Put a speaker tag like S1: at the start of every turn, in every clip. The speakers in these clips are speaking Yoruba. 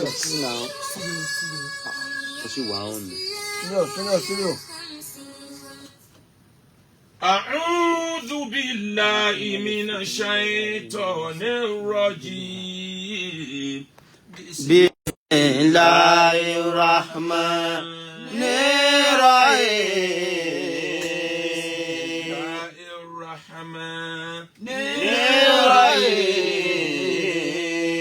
S1: Ó ti kú náà. Ó sì wà ó nù.
S2: Serious, serious, serious.
S3: أعوذ بالله من الشيطان الرجيم.
S4: بسم الله الرحمن الرحيم.
S3: الله الرحمن
S4: الرحيم.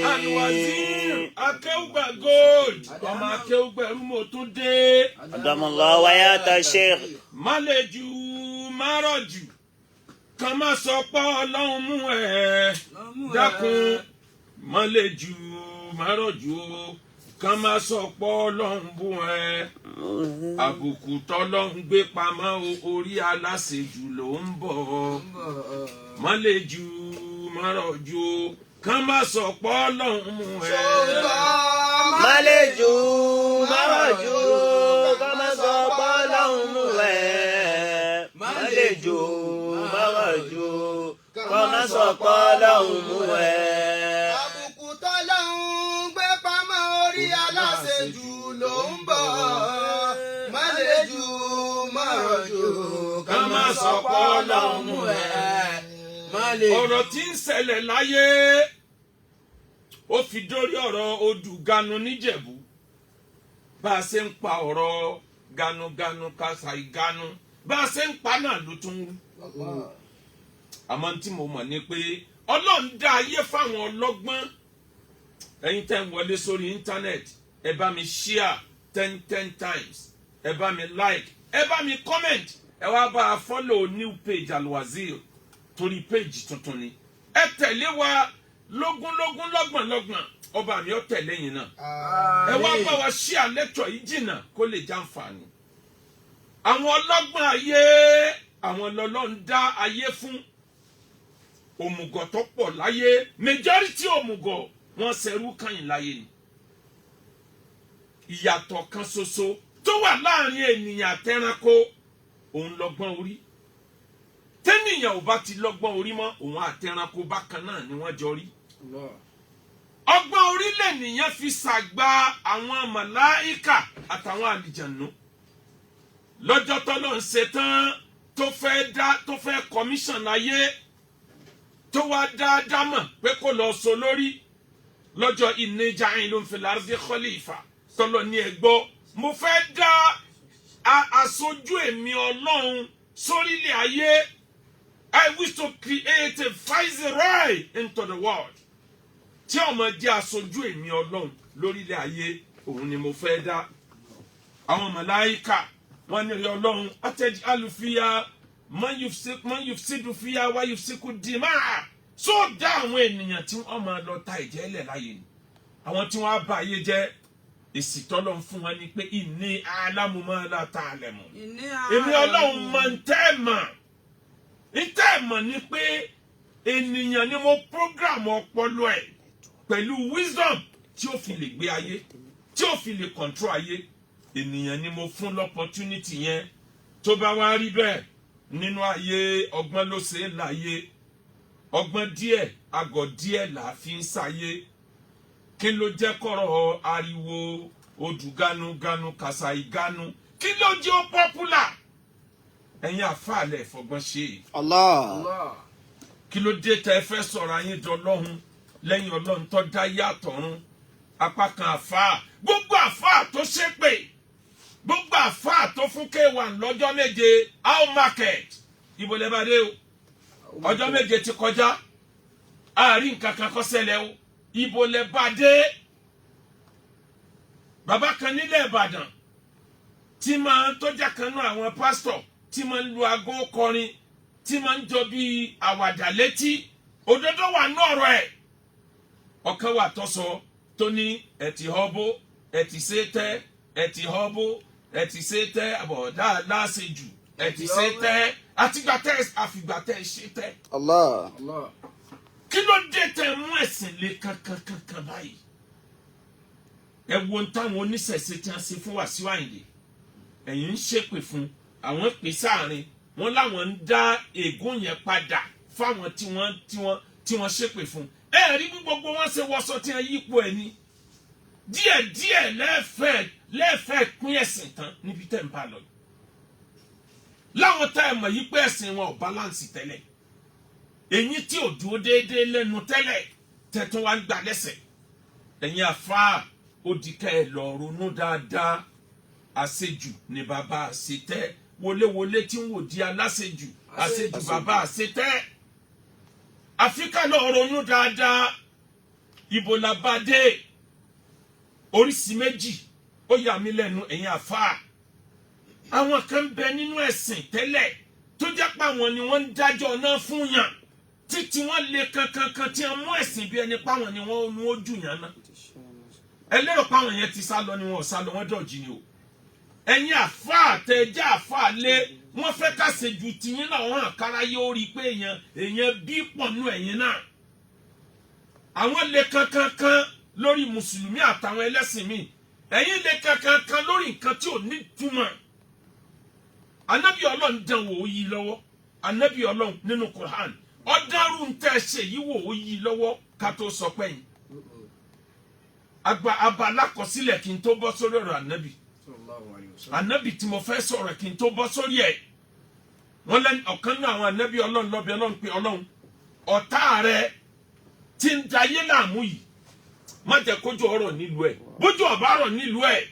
S3: Alwazir Akéwùgbà Gold, ọmọ Akéwùgbà ẹrú, mo tún dé.
S4: أدام الله ويا الشيخ.
S3: Má lè jù, má rọ̀ jù, kàn má sọ pé Ọlọ́run mú ẹ. Dákun, má lè jù, má rọ̀ jù o, kàn má sọ pé Ọlọ́run bú ẹ. Àbùkù tọ́lọ́run gbé pamọ́ o, orí aláṣejù ló ń bọ̀. Má lè jù, má rọ̀ jù o, kàn má sọ pé Ọlọ́run mú ẹ.
S4: Má lè jù, má rọ̀ jù, ká má sọ pé Ọlọ́run mú ẹ. Má lè jù, má rọ̀ jù, ká má sọ pé Ọlọ́run mú ẹ.
S2: Àbùkù tọ́lọ́hún gbé pamọ́, orí aláṣejù ló ń bọ̀. Má lè jù, má rọ̀ jù,
S3: ká má sọ pé Ọlọ́run mú ẹ.
S2: Má lè
S3: Ọ̀rọ̀ tí ń ṣẹlẹ̀ láyé, ó fi dórí ọ̀rọ̀ odù ganu níjẹ̀bú. Bá a ṣe ń pa ọ̀rọ̀ ganuganu kásá ìganu, bá a ṣe ń pa náà ló tún rú. Àmọ́ tí mo mọ̀ ni pé Ọlọ́run dá ayé fáwọn ọlọ́gbọ́n. Ẹ̀yin tẹ́ ń wọlé sórí íńtánẹ́ẹ̀tì, ẹ bá mi share 10 10 times, ẹ bá mi like, ẹ bá mi comment, ẹ wá bá a follow new page Alwazir, torí page tuntun ni. Ẹ tẹ̀lé wa lógúnlógún, lọ́gbọ̀nlọ́gbọ̀n. Ọba mi ó tẹ̀lé yín náà. Ẹ wá bá wa share lecture yìí jìnnà kó lè jàǹfààní. Àwọn ọlọ́gbọ́n ayé, àwọn lọ́lọ́run dá ayé fún. Òmùgọ̀ tó pọ̀ láyé, majority òmùgọ̀, wọ́n ṣerú kàyìn láyé ni. Ìyàtọ̀ kan ṣoṣo tó wà láàrin ènìyàn àtẹranko, òun lọ́gbọ́n orí. Tẹ́nìyàn ò bá ti lọ́gbọ́n orí mọ́, òun àtẹranko bákan náà ni wọ́n jọ rí. Ọgbọ́n orí lènìyàn fi ṣàgbà àwọn màláìkà àtàwọn àlìjànú lọ́jọ́ tọ́lọ́ ń ṣe tán tó fẹ́ dá, tó fẹ́ commission ayé, tó wá dá dámọ̀ pé kó lọ sọ lórí lọ́jọ́ إني جاعل في الأرض خليفة. Tọ́lọ́ ní, ẹ gbọ́, mo fẹ́ dá aṣojú èmi Ọlọ́run sórílẹ̀ ayé. I wish to create a viceroy into the world tí ó máa jẹ́ aṣojú èmi Ọlọ́run lórílẹ̀ ayé. Òun ni mo fẹ́ dá. Àwọn màláíkà wọn ní, Ọlọ́run, أتجعل فيها من يفسد فيها ويسفك الدماء. Só dá àwọn ènìyàn tí wọ́n máa lọ ta ẹ̀jẹ̀ lẹ̀ láyé ni, àwọn tí wọ́n á bá ayé jẹ́? Èsì tọ́lọ́ ń fún wọn ni pé إني أعلم ما لا تعلمون. Èmi Ọlọ́run mọ̀ ń tẹ́ ẹ̀ mọ̀. Ń tẹ́ ẹ̀ mọ̀ ni pé ènìyàn ni mo program ọpọlọ ẹ̀ pẹ̀lú wisdom tí ó fi lè gbé ayé, tí ó fi lè control ayé. Ènìyàn ni mo fún l'opportunity yẹn. Tó bá wá rí bẹ́ẹ̀ nínú ayé, ọgbọ́n ló ṣe é láyé. Ọgbọ́n díẹ̀, agọ̀ díẹ̀ là á fi ń sáyé. Kí ló jẹ́ kọ́rọ̀ ariwo odù ganuganu kàṣà ìganu? Kí ló jẹ́ ó popular? Ẹ̀yin àfàlẹ̀ ìfọgbọ́n ṣe é.
S4: Allah.
S3: Kí ló dé tẹ́ ẹ fẹ́ sọ̀rọ̀ ayé dọlọ́hun lẹ́yìn Ọlọ́run tó dá yàtọ̀run? Apá kan àfáà, gbogbo àfáà tó ṣépè, gbogbo àfáà tó fún K1 lọ́jọ́ 7, how market ibo lẹ bá dé o? Ọjọ́ 7 ti kọjá, àárín nǹkan kan kó ṣẹlẹ̀ o. Ibo lẹ bá dé? Bàbá kan nílẹ̀ Ìbàdàn tí máa ń tọ́jà kan náà, àwọn pásítọ̀ tí máa ń lu aago kọrin, tí máa ń jọ bí àwàdà létí, òdodo wà ní ọ̀rọ̀ ẹ̀. Ọ̀kan wà tó sọ, tó ní ẹ̀ ti họ́ bó, ẹ̀ ti ṣe tẹ́, ẹ̀ ti họ́ bó, ẹ̀ ti ṣe tẹ́, àbọ̀dá láṣejù, ẹ̀ ti ṣe tẹ́, àtìgbà tẹ́, àfìgbà tẹ́ ṣe tẹ́.
S4: Allah.
S3: Kí ló dé tẹ́ mú ẹ̀sìn lé kankankankan báyìí? Ẹ wo ohun táwọn oníṣẹ̀ṣe tí wọ́n ṣe fún Wàsíù Àyìndé. Ẹ̀yin ń ṣépè fún àwọn, pè sáàrin wọn láwọn ń dá ègún yẹn padà fáwọn tí wọ́n ṣépè fún. Ẹ rí bí gbogbo wọn ṣe wọṣọ tí wọ́n yípo ẹ̀ ní. Díẹ̀díẹ̀ lẹ́ẹ̀fẹ́ pín ẹ̀sìn tán níbi tẹ́ ń bá lọ yìí. Láwọn tá ẹ mọ̀ yí pé ẹ̀sìn wọn ò balance tẹ́lẹ̀, èyí tí ò dúró déédéé lẹ́nu tẹ́lẹ̀, tẹ́tún wá ń gbà lẹ́sẹ̀. Ẹ̀yin àfáà, ó di ká ẹ lọ ronú dáadáa. Àṣejù ni bàbá àṣetẹ́. Wọléwọlé tí ń wò di aláṣejù, àṣejù bàbá àṣetẹ́. Àfi ká lọ ronú dáadáa. Ibo la bá dé? Oríṣi méjì ó yà mí lẹ́nu. Ẹ̀yin àfáà, àwọn kan bẹ nínú ẹ̀sìn tẹ́lẹ̀ tó jẹ́ pé àwọn ni wọ́n ń dájọ́ náà fún yàn, títí wọ́n lé kankankan, tí wọ́n mú ẹ̀sìn bí ẹni páwọn ni wọ́n ní ó jù yàn náà. Ẹ lérò páwọn yẹn ti sá lọ ni? Wọn ò sá lọ, wọ́n dọ̀jì ni o. Ẹ̀yin àfáà tẹ̀jẹ́ àfáà lé, wọ́n fẹ́ ká ṣe ju tiyín náà hàn kára yóò rí i pé èèyàn bí pọ̀ nù ẹ̀yin náà. Àwọn lè kankankan lórí mùsùlùmí àtàwọn ẹlẹ́sìn míì, ẹ̀yin lè kankankan lórí nǹkan tí ò ní túmọ̀. Anabi Ọlọ́run dán wò, ó yí lọ́wọ́. Anabi Ọlọ́run nínú Quran ọ̀dàrú ń tẹ́ ṣe yìí wò, ó yí lọ́wọ́. Ká tó sọ pé yìí agba abala kọsílẹ̀, kí n tó bọ́ sórí ọ̀rọ̀ anabi anabi tí mo fẹ́ sọ̀rọ̀, kí n tó bọ́ sórí ẹ̀, wọ́n lẹ́nu ọ̀kan náà àwọn anabi Ọlọ́run lọ́bẹ̀ Ọlọ́run pé, "Ọlọ́run, ọ̀tá rẹ tí ń dayé láàmú yìí, má jẹ́ kójú ọ̀rọ̀ nílùú ẹ̀. Bójú ọ̀bá rọ̀ nílùú ẹ̀,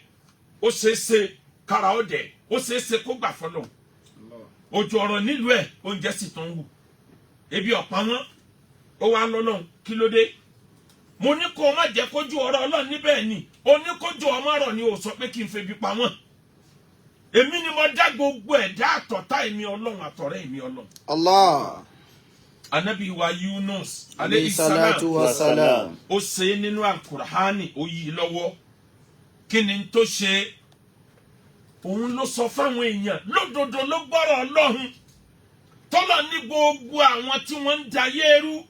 S3: ó ṣeé ṣe kára ó dẹ̀, ó ṣeé ṣe kó gbà fọlọ́." Ojú ọ̀rọ̀ nílùú ẹ̀, oúnjẹ sì tó ń wù, ebi ọ̀pá wọn. Ó wá lọ́lọ́run, "Kí ló dé? Mo ní kó o má jẹ́ kójú ọ̀rọ̀." Ọlọ́run níbẹ̀ ni o ní kójú ọmọ rọ̀ ni o sọ pé kí n febi pa wọ́n. Èmi ni mo dá gbogbo ẹ̀dá, àtọ̀tá èmi Ọlọ́run, àtọ̀rẹ́ èmi Ọlọ́run.
S2: Allah.
S3: Anabi wa Yunus
S2: alayhi
S3: aleyhi
S2: salatu
S3: salam
S2: wa salam.
S3: Ó ṣe é nínú Alukurhani, ó yí i lọ́wọ́. Kí ni tó ṣe? Òun ló sọ fáwọn èèyàn lódodo, ló gbọ́rọ̀ Ọlọ́run tọ́lọ̀ ní gbogbo àwọn tí wọ́n ń dayé rú,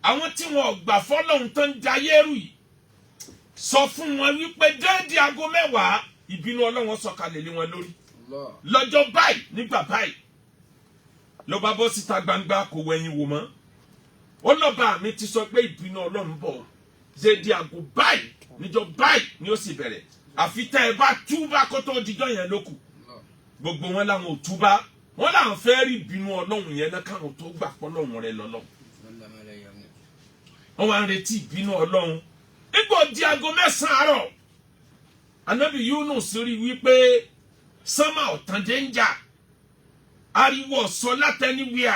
S3: àwọn tí wọ́n ò gbà fọ́lọ́hun tó ń dayé rú yìí, sọ fún wọn wípé déédéé aago 10, ìbínú Ọlọ́run sọ̀kalẹ̀ lé wọn lórí lọ́jọ́ báyìí, nígbà báyìí. Ló bá bọ́ síta gbangba, kò wẹ̀yìn wò mọ́. Ó lọ́ba mi ti sọ pé ìbínú Ọlọ́run bọ̀ déédéé aago báyìí, níjọ́ báyìí ni ó sì bẹ̀rẹ̀, àfi tẹ́ ẹ bá túbá kó tó dijọ́ yẹn lókù. Gbogbo wọn làwọn ò túbá, wọn làwọn fẹ́ rí ìbínú Ọlọ́run yẹn náà káwọn tó gbà pọ́lọ́run rẹ lọ́lọ́run. Wọn wá ń retí ìbínú Ọlọ́run. Nígbà di aago 9 àárọ̀, Anabi Yunus rí wípé sánmà ọ̀tàn dénjà, ariwo ọ̀sọ́ látẹniwíà,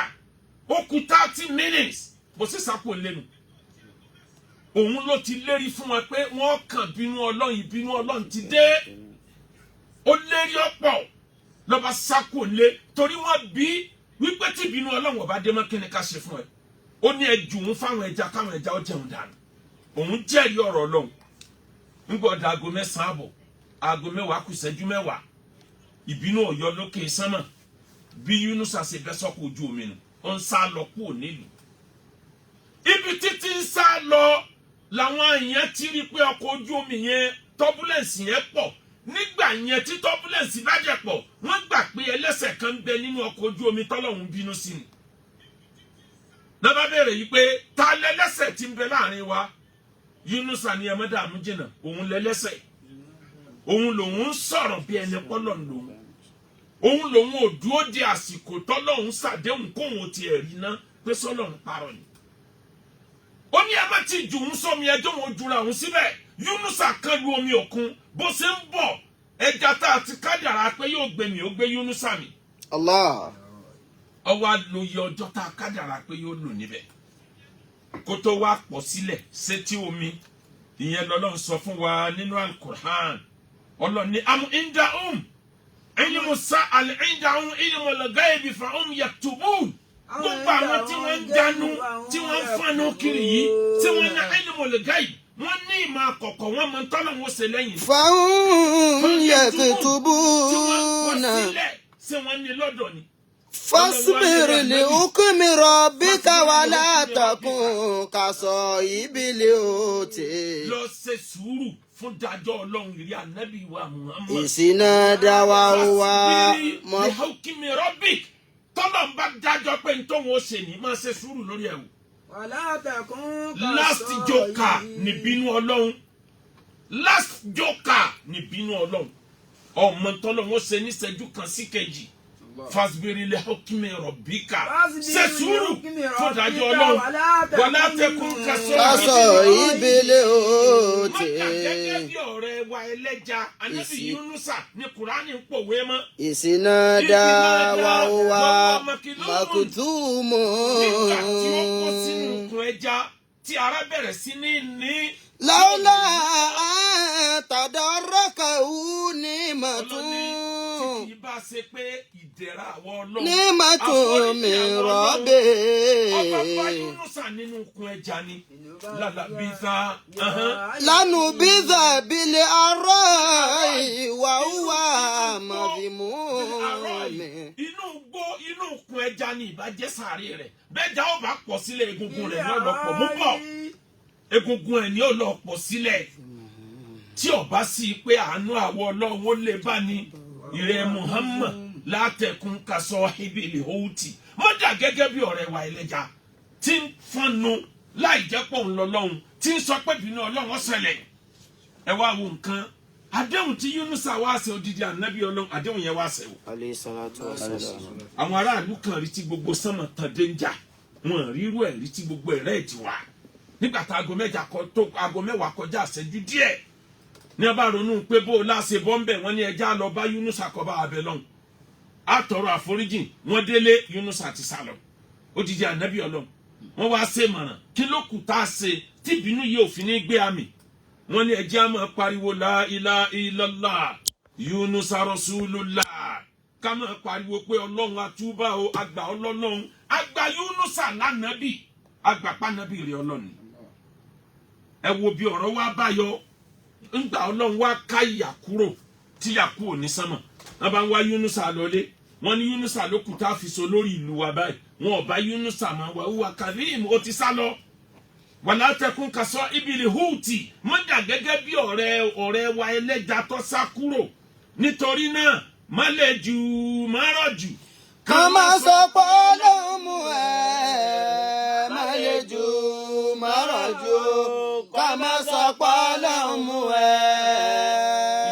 S3: ó kù 30 minutes bó sì sápò lẹ́nu. Òun ló ti lérí fún wọn pé wọ́n kàn bínú Ọlọ́run, ìbínú Ọlọ́run ti dé. Ó lérí ọ̀pọ̀, lọ́ba sápò lé, torí wọ́n bí wípé tí ìbínú Ọlọ́run ọba dé mọ́, kí ni ká ṣe fún ẹ? Ó ní ẹ jù ún fáwọn ẹja, káwọn ẹja ó jẹun dànù. Òun jẹ́rìí ọ̀rọ̀ Ọlọ́run. Ńgbọ́ da aago 9:30, aago 10 kù ìṣẹ́jú 10, ìbínú ọ̀yọ́ lókè sánmà. Bí Yunusa ṣe bẹ́ sọ́kò ojú omi nù, ó ń sá lọ kúrò nílùú. Ibi títí ń sá lọ làwọn èèyàn ti rí i pé ọkọ̀ ojú omi yẹn, turbulence yẹn pọ̀. Nígbà yẹn tí turbulence bá jẹ́ pọ̀, wọ́n gbà pé ẹlẹ́sẹ̀ kan ń bẹ nínú ọkọ̀ ojú omi tọ́lọ́hún bínú sí ni. Náà bá bẹ̀rẹ̀ yìí pé, ta lẹ́lẹ́sẹ̀ tí ń bẹ láàrin wa? Yunusa ni ẹ má dààmú jìnnà, òun lẹ́lẹ́sẹ̀. Òun lòun ń sọ̀rọ̀ bí ẹni pọ́lọ̀ lòun, òun lòun ò dúró di àsìkò tọ́lọ́hún ṣàdéhùn kóun tiẹ̀ rí ná pé sọ́lọ́hún parọ́ ni. Ó ní ẹ má ti jù ú sómi, ẹjọ́ wọn jura òun síbẹ̀. Yunusa kan lu omi òkun. Bó ṣe ń bọ̀, ẹja tá a ti kádàrá pé yóò gbé mi, ó gbé Yunusa mi.
S2: Allah.
S3: Ọwọ́ àlòyé ọjọ́ tá a kádàrá pé yóò lò níbẹ̀ kó tó wá pọ̀ sílẹ̀ sétí omi. Ìyẹn lọ́lọ́run sọ fún wa nínú Alukur'an. Ọlọ́run ní am indahum ilmu sa al indahum ilmu al-ghaibi fa hum yaktubun. Gbogbo àwọn tí wọ́n ń dánú, tí wọ́n ń fọnú kiri yìí, tí wọ́n ní ilmu al-ghaib, wọ́n ní ìmọ̀ àkọ́kọ́, wọ́n mọ tọ́lọ̀ wọn ṣe lẹ́yìn.
S2: فهم
S3: Tí wọ́n kọ
S2: يكتبون.
S3: sílẹ̀, ṣé wọ́n ní lọ́dọ̀ ni.
S2: فاصبر لحكم ربك ولا تكن كصاحب الحوت.
S3: Lọ ṣe sùúrù fún dájọ́ Ọlọ́run, ìrí Ànábì wa Muhammad.
S2: إذ نادى وهو
S3: Fasbiri li hukmi rabbik. Tọ́lọ̀ ń bá dájọ́ pé n tóun ó ṣe ní, máa ṣe sùúrù lórí ẹ̀ wò.
S5: ولا تكن
S3: Last joker níbínú Ọlọ́run. Last joker ní bínú Ọlọ́run. Ọmọ tọ́lọ́run ó ṣe níṣẹ́jú kan sí kejì. Fasbir li hukmi rabbika, ṣe sùúrù fún ìdájọ́ Ọlọ́run. Wala takun
S2: Kásọ̀ ìbílẹ̀ òtí.
S3: Mọ́tà gẹ́gẹ́ bí ọ̀rẹ́ wa ẹlẹ́ja Anábì Yunusa ní Kùránì ń pòwe mọ́.
S2: Ìsìnà dá wa ó wá màkùtùmù.
S3: Nígbà tí ó kó sínú ikùn ẹja tí ara bẹ̀rẹ̀ sí ní ní.
S2: Láúlà àtàdárọ́kàwù ní màtún.
S3: Ọlọ́ni tí kì í bá ṣe pé ìdẹ̀ra àwọn Ọlọ́run.
S2: Ní màtún mi rọ́bẹ̀.
S3: Ọba bá Yunusa nínú ikùn ẹja ni. Lálàbíta.
S2: Lánàá bíza bílẹ̀ arọ́ ìwà wà màdìmú mi.
S3: Inú gbó inú ikùn ẹja ni ìbàjẹ́ sàárè rẹ̀. Bẹ́ẹ̀ja ó bá pọ̀ sílẹ̀, egungun rẹ̀ ní ọ̀lọ́pọ̀ mú bọ̀. Egungun ẹ̀ ní ọ̀lọ́pọ̀ sílẹ̀. Tí ó bá sí pé àánú àwọ Ọlọ́run ó lè bá ní ìrẹ́ Muhammad látẹ̀kùn kasọ ibìlì hóòtì. Mọ́dà gẹ́gẹ́ bí ọ̀rẹ́ wa ẹlẹ́ja tí ń fọnnu láì jẹ́ pọ̀ ń lọ lọ́hùn, tí ń sọ pé bínú Ọlọ́run ó ṣẹlẹ̀. Ẹ wá wo nǹkan, àdéhùn tí Yunusa wá ṣe, odidi ànábì Ọlọ́run, àdéhùn yẹn wá ṣe o.
S4: Alayhi salatu wa salam.
S3: Àwọn aráàlú kan rí tí gbogbo sánmọ̀ tàn dénjà, wọn rírú ẹ̀ rí tí gbogbo ẹ̀rẹ́ ẹ̀ ti wá nígbà tá aago mẹ́ta tó aago 10 kọjá àṣẹjú díẹ̀ ní a bá ronú pé bó o láṣẹ bọ́ńbẹ̀, wọ́n ní ẹja lọ bá Yunusa kọ́ bá abẹ lọ́hùn àtọrọ àforíjìn. Wọ́n délé, Yunusa ti sá lọ, odidi ànábì Ọlọ́run. Wọ́n wá ṣe mọ̀ràn, kí ló kù tá a ṣe tí ìbínú yìí ò fi ní gbé àmì? Wọ́n ní ẹjẹ́ á máa pariwo la ilaha illallah Yunusa rasulullah, ká máa pariwo pé Ọlọ́run àtúbà o, àgbà Ọlọ́run, àgbà Yunusa lánàbì, àgbà pánábì rẹ̀ Ọlọ́run. Ẹ wo bí ọ̀rọ̀ wa bá yọ ńgbà Ọlọ́run wá ká ìyà kúrò, tí ìyà kúrò ní sánmà. Wọ́n bá ń wá Yunusa lọlé, wọ́n ní Yunusa ló kù tá a fi so lórí ìlú wa báyìí. Wọn ò bá Yunusa máa wá wúwa karim, ó ti sá lọ. Wàlá tẹkùn kasọ ibìlì húùtì, mọ́dà gẹ́gẹ́ bí ọ̀rẹ́ wa ẹlẹ́ja tó sá kúrò. Nítorí náà, má lè jù, má rọ̀ jù.
S2: Ká má sọ pé Ọlọ́run mú ẹ, má lè jù, má rọ̀ jù. Ká má sọ pé Ọlọ́run mú ẹ.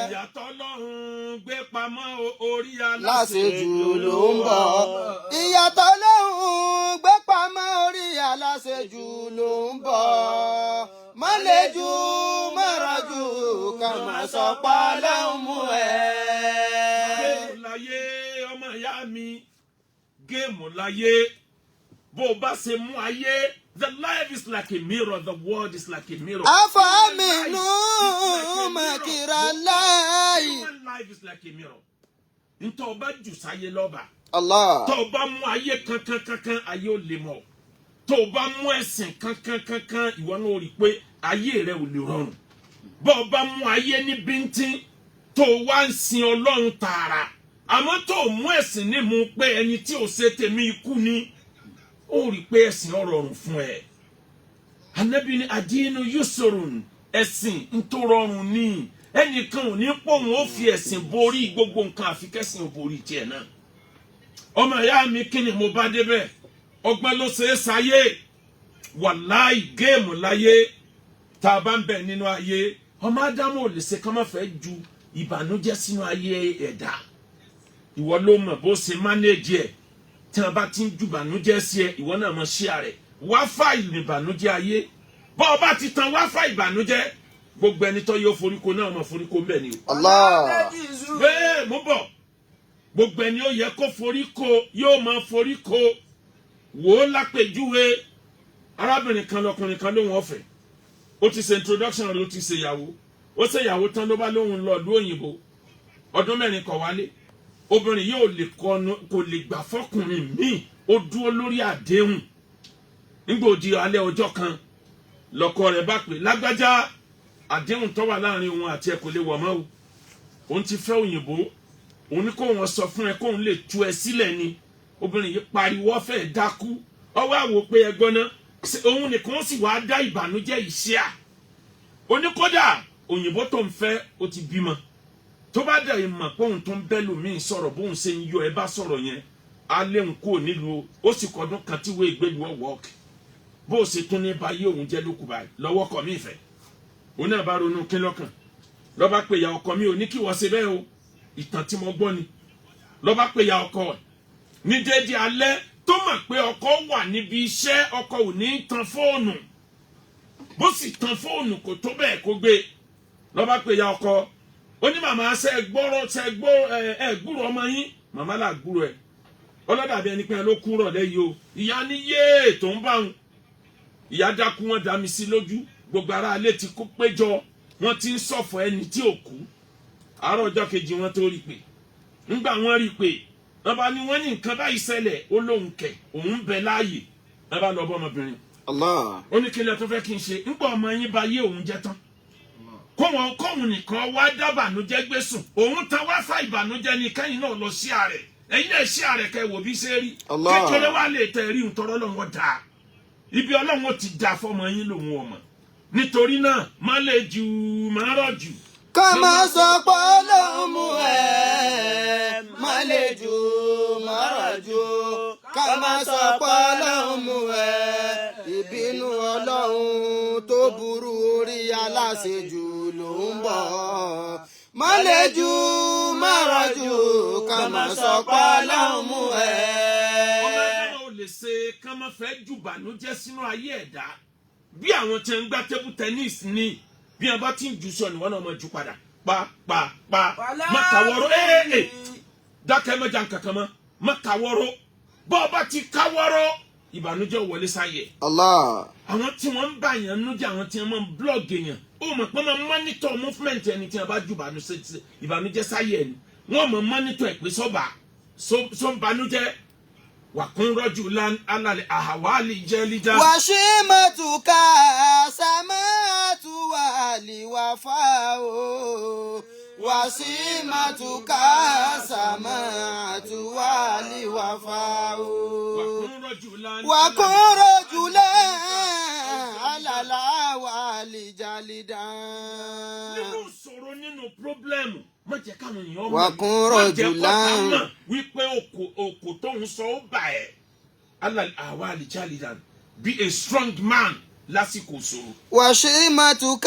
S3: Ìyàtọ̀ lọ́hùn gbé pamọ́ orí
S2: Láṣejù ló ń bọ̀. Ìyàtọ̀ lóhùn gbé pamọ́ orí aláṣejù ló ń bọ̀. Má lè jù, má rọ̀ jù. Ká má sọ pé Ọlọ́run mú ẹ.
S3: Game láyé, ọmọ ìyá mi, game láyé. Bó o bá ṣe mú ayé, the life is like a mirror, the world is like a mirror.
S2: أفأمنوا مكر الله.
S3: Human life is like a mirror. Ntọ́ ọba jù sáyé lọ́ba.
S2: Allah.
S3: Tó o bá mú ayé kankan kankan, ayé ò lè mọ̀. Tó o bá mú ẹ̀sìn kankan kankan, ìwọ náà rí i pé ayé rẹ ò lè rọrùn. Bó o bá mú ayé ní bíntín, tó o wá ń sin Ọlọ́run tààrà, àmọ́ tó o mú ẹ̀sìn ní mú pé ẹni tí ò ṣe tèmi ikú ni, ó rí i pé ẹ̀sìn ó rọrùn fún ẹ. Anabi ni ad-dinu yusrun, ẹ̀sìn ń tó rọrùn ní. Ẹnìkan ò ní pòun ó fi ẹ̀sìn borí gbogbo nǹkan, àfi kẹ́sìn ò borí tiẹ̀ náà. Ọmọ ìyá mi, kí ni mo bá débẹ̀? Ọgbọ́n ló ṣe é sáyé. Wàláì, game láyé tá a bá ń bẹ̀ nínú ayé. Ọmọ Ádámù ò lè ṣe ká má fẹ́ ju ìbànújẹ́ sínú ayé ẹ̀dá. Ìwọ ló mọ̀ bó ṣe manage ẹ̀. Tí wọn bá ti ń ju ìbànújẹ́ sí ẹ, ìwọ náà mọ̀ ṣíà rẹ̀ wá fà ìbànújẹ́ ayé. Bọ́ ọ bá ti tan wá fà ìbànújẹ́, gbogbo ẹni tó yóò foríko náà mọ̀ foríko ń bẹ̀ ni o.
S2: Allah.
S3: Bẹ́ẹ̀ mú bọ̀, gbogbo ẹni ó yẹ kó foríko yóò máa foríko. Wò ó lápèjúwe, arábìnrin kan lọkùnrin kan lóhùn ọ̀fẹ́. Ó ti ṣe introduction rẹ̀, ó ti ṣe ìyàwó. Ó ṣe ìyàwó tán, ló bá lóhùn lọ ìlú òyìnbó, ọdún 4 kọ̀ wálé. Obìnrin yóò lè kọnu, kò lè gbà fọkùnrin míì. Ó dúró lórí àdéhùn. Nígbà òdi alẹ́ ọjọ́ kan, lọ́kọ rẹ̀ bá pè: "Lágbájá, àdéhùn tó wà láàrin òun àti ẹ kò lè wọ̀ mọ́ o. Òun ti fẹ́ òyìnbó. Òun ní kó wọn sọ fún ẹ kóun lè tú ẹ sílẹ̀ ni." Obìnrin yìí pariwo, ọ̀fẹ́ dákú. Ọwọ́ àwò pé ẹgbọ́n náà, òun nìkan sì wàá dá ìbànújẹ́ yìí ṣíà. Oníkódà òyìnbó tó ń fẹ́, ó ti bímọ. Tó bá dẹ̀ mọ̀ pé òun tó ń bẹ́ lòmíì sọ̀rọ̀, bóun ṣe ń yọ ẹ bá sọ̀rọ̀ yẹn, á léun kúrò nílùú. Ó sì kọdún kan tí wọ́n ìgbélu ọ̀wọ́ bó o ṣe tún ní báyé òun jẹ́ lókù báyìí lọ́wọ́ kọ̀ mí ìfẹ́. Òun náà bá ronú kí lọ́kàn. Lọ́ba pé ìyá ọkọ, mi ò ní kí wọ́n ṣe bẹ́ẹ̀ o, ìtàn tí mo gbọ́ ni. Lọ́ba pé ìyá ọkọ ẹ̀ ní déédéé alẹ́ tó mọ̀ pé ọkọ wà níbi iṣẹ́, ọkọ ò ní tan fóònù, bó sì tan fóònù kò tó bẹ́ẹ̀ kó gbé. Lọ́ba pé ìyá ọkọ, ó ní, "Màmá, ṣe gbọ́rọ̀ ṣe gbọ́ ẹ gbúrò ọmọ yín?" Màmá là gbúrò ẹ, ọlọ́dàbí ẹni pé ló kú rọ̀lẹ́ yìí o. Ìyá ní yéè tó ń bá wọn, ìyá dákú, wọn dá mi sí lójú. Gbogbo ará ilé ti kó péjọ, wọn ti ń ṣọ̀fọ̀ ẹni tí ò kú. Àárọ̀ ọjọ́ kejì wọn tó rí pé, ńgbà wọn rí pé, wọn bá ní wọn ní nǹkan báyìí ṣẹlẹ̀, ó lóun kẹ̀ òun bẹ láàyè. Wọn bá lọ bọ́ ọmọbìnrin.
S2: Allah.
S3: Ó ní, "Kí lẹ tó fẹ́ kí n ṣe? Ńgbà ọmọ yín bá yé òun jẹ́ tán, kóhun kóhun nìkan wá dábànújẹ́ gbé sùn, òun tán wá fà ìbànújẹ́ ni. Kẹ́yìn náà lọ sí ààrẹ, ẹ̀yin náà sí ààrẹ, kẹ́ wò bí ṣe rí."
S2: Allah.
S3: Kékeré wá lè tẹ rí ntọ́rọ́ lọ́wọ́ dáa, ibi Ọlọ́run ti da fọmọ yín lòun ọmọ. Nítorí náà, má lè jù, má rọ̀ jù.
S2: Ká má sọ pé Ọlọ́run mú ẹ, má lè jù, má rọ̀ jù. Ká má sọ pé Ọlọ́run mú ẹ. Ìbínú Ọlọ́run tó burú, orí aláṣejù ló ń bọ̀. Má lè jù, má rọ̀ jù, ká má sọ pé Ọlọ́run mú ẹ.
S3: Ọmọ ẹgbẹ́ náà ò lè ṣe kán má fẹ́ jù bànújẹ́ sínú ayé ẹ̀dá, bí àwọn tí ń gbá table tennis ní, bí wọn bá ti ń jù sọ ni wọn náà máa jù padà, pa pa pa. Má kàwọ́rọ́ ee ee, dákẹ́, mẹ́jà nkankan mọ́, má kàwọ́rọ́. Bọ́ ọ bá ti káwọ́rọ́, ìbànújẹ́ ò wọlé sáyé.
S2: Allah.
S3: Àwọn tí wọ́n ń bá yàn nú jẹ́, àwọn tí wọ́n máa ń blog yàn, ó mọ̀ pé wọ́n máa monitor movement ẹni tí wọ́n bá ju ìbànújẹ́ sáyé ẹni. Wọ́n máa monitor ẹ̀ pé sọ́ba sọ́nbanújẹ́ wà kún rọ́jù alálẹ̀ àhàwálì jẹ́ lídà.
S2: وشيمتك سمات والوفاء، وشيمتك سمات والوفاء.
S3: Wà kún rọ́jù
S2: وكن رجلا على الأهوال جالدا.
S3: Nínú ìṣòro, nínú problem, má jẹ́ káwọn èèyàn
S2: Wà kún
S3: má jẹ́
S2: rọ́jù
S3: kọ́ta
S2: láń.
S3: mọ̀ wípé òkò tó ń sọ ó bà ẹ́. Alálẹ̀ àhàwálì jálidà, be a strong man lásìkò ìṣòro.
S2: وشيمتك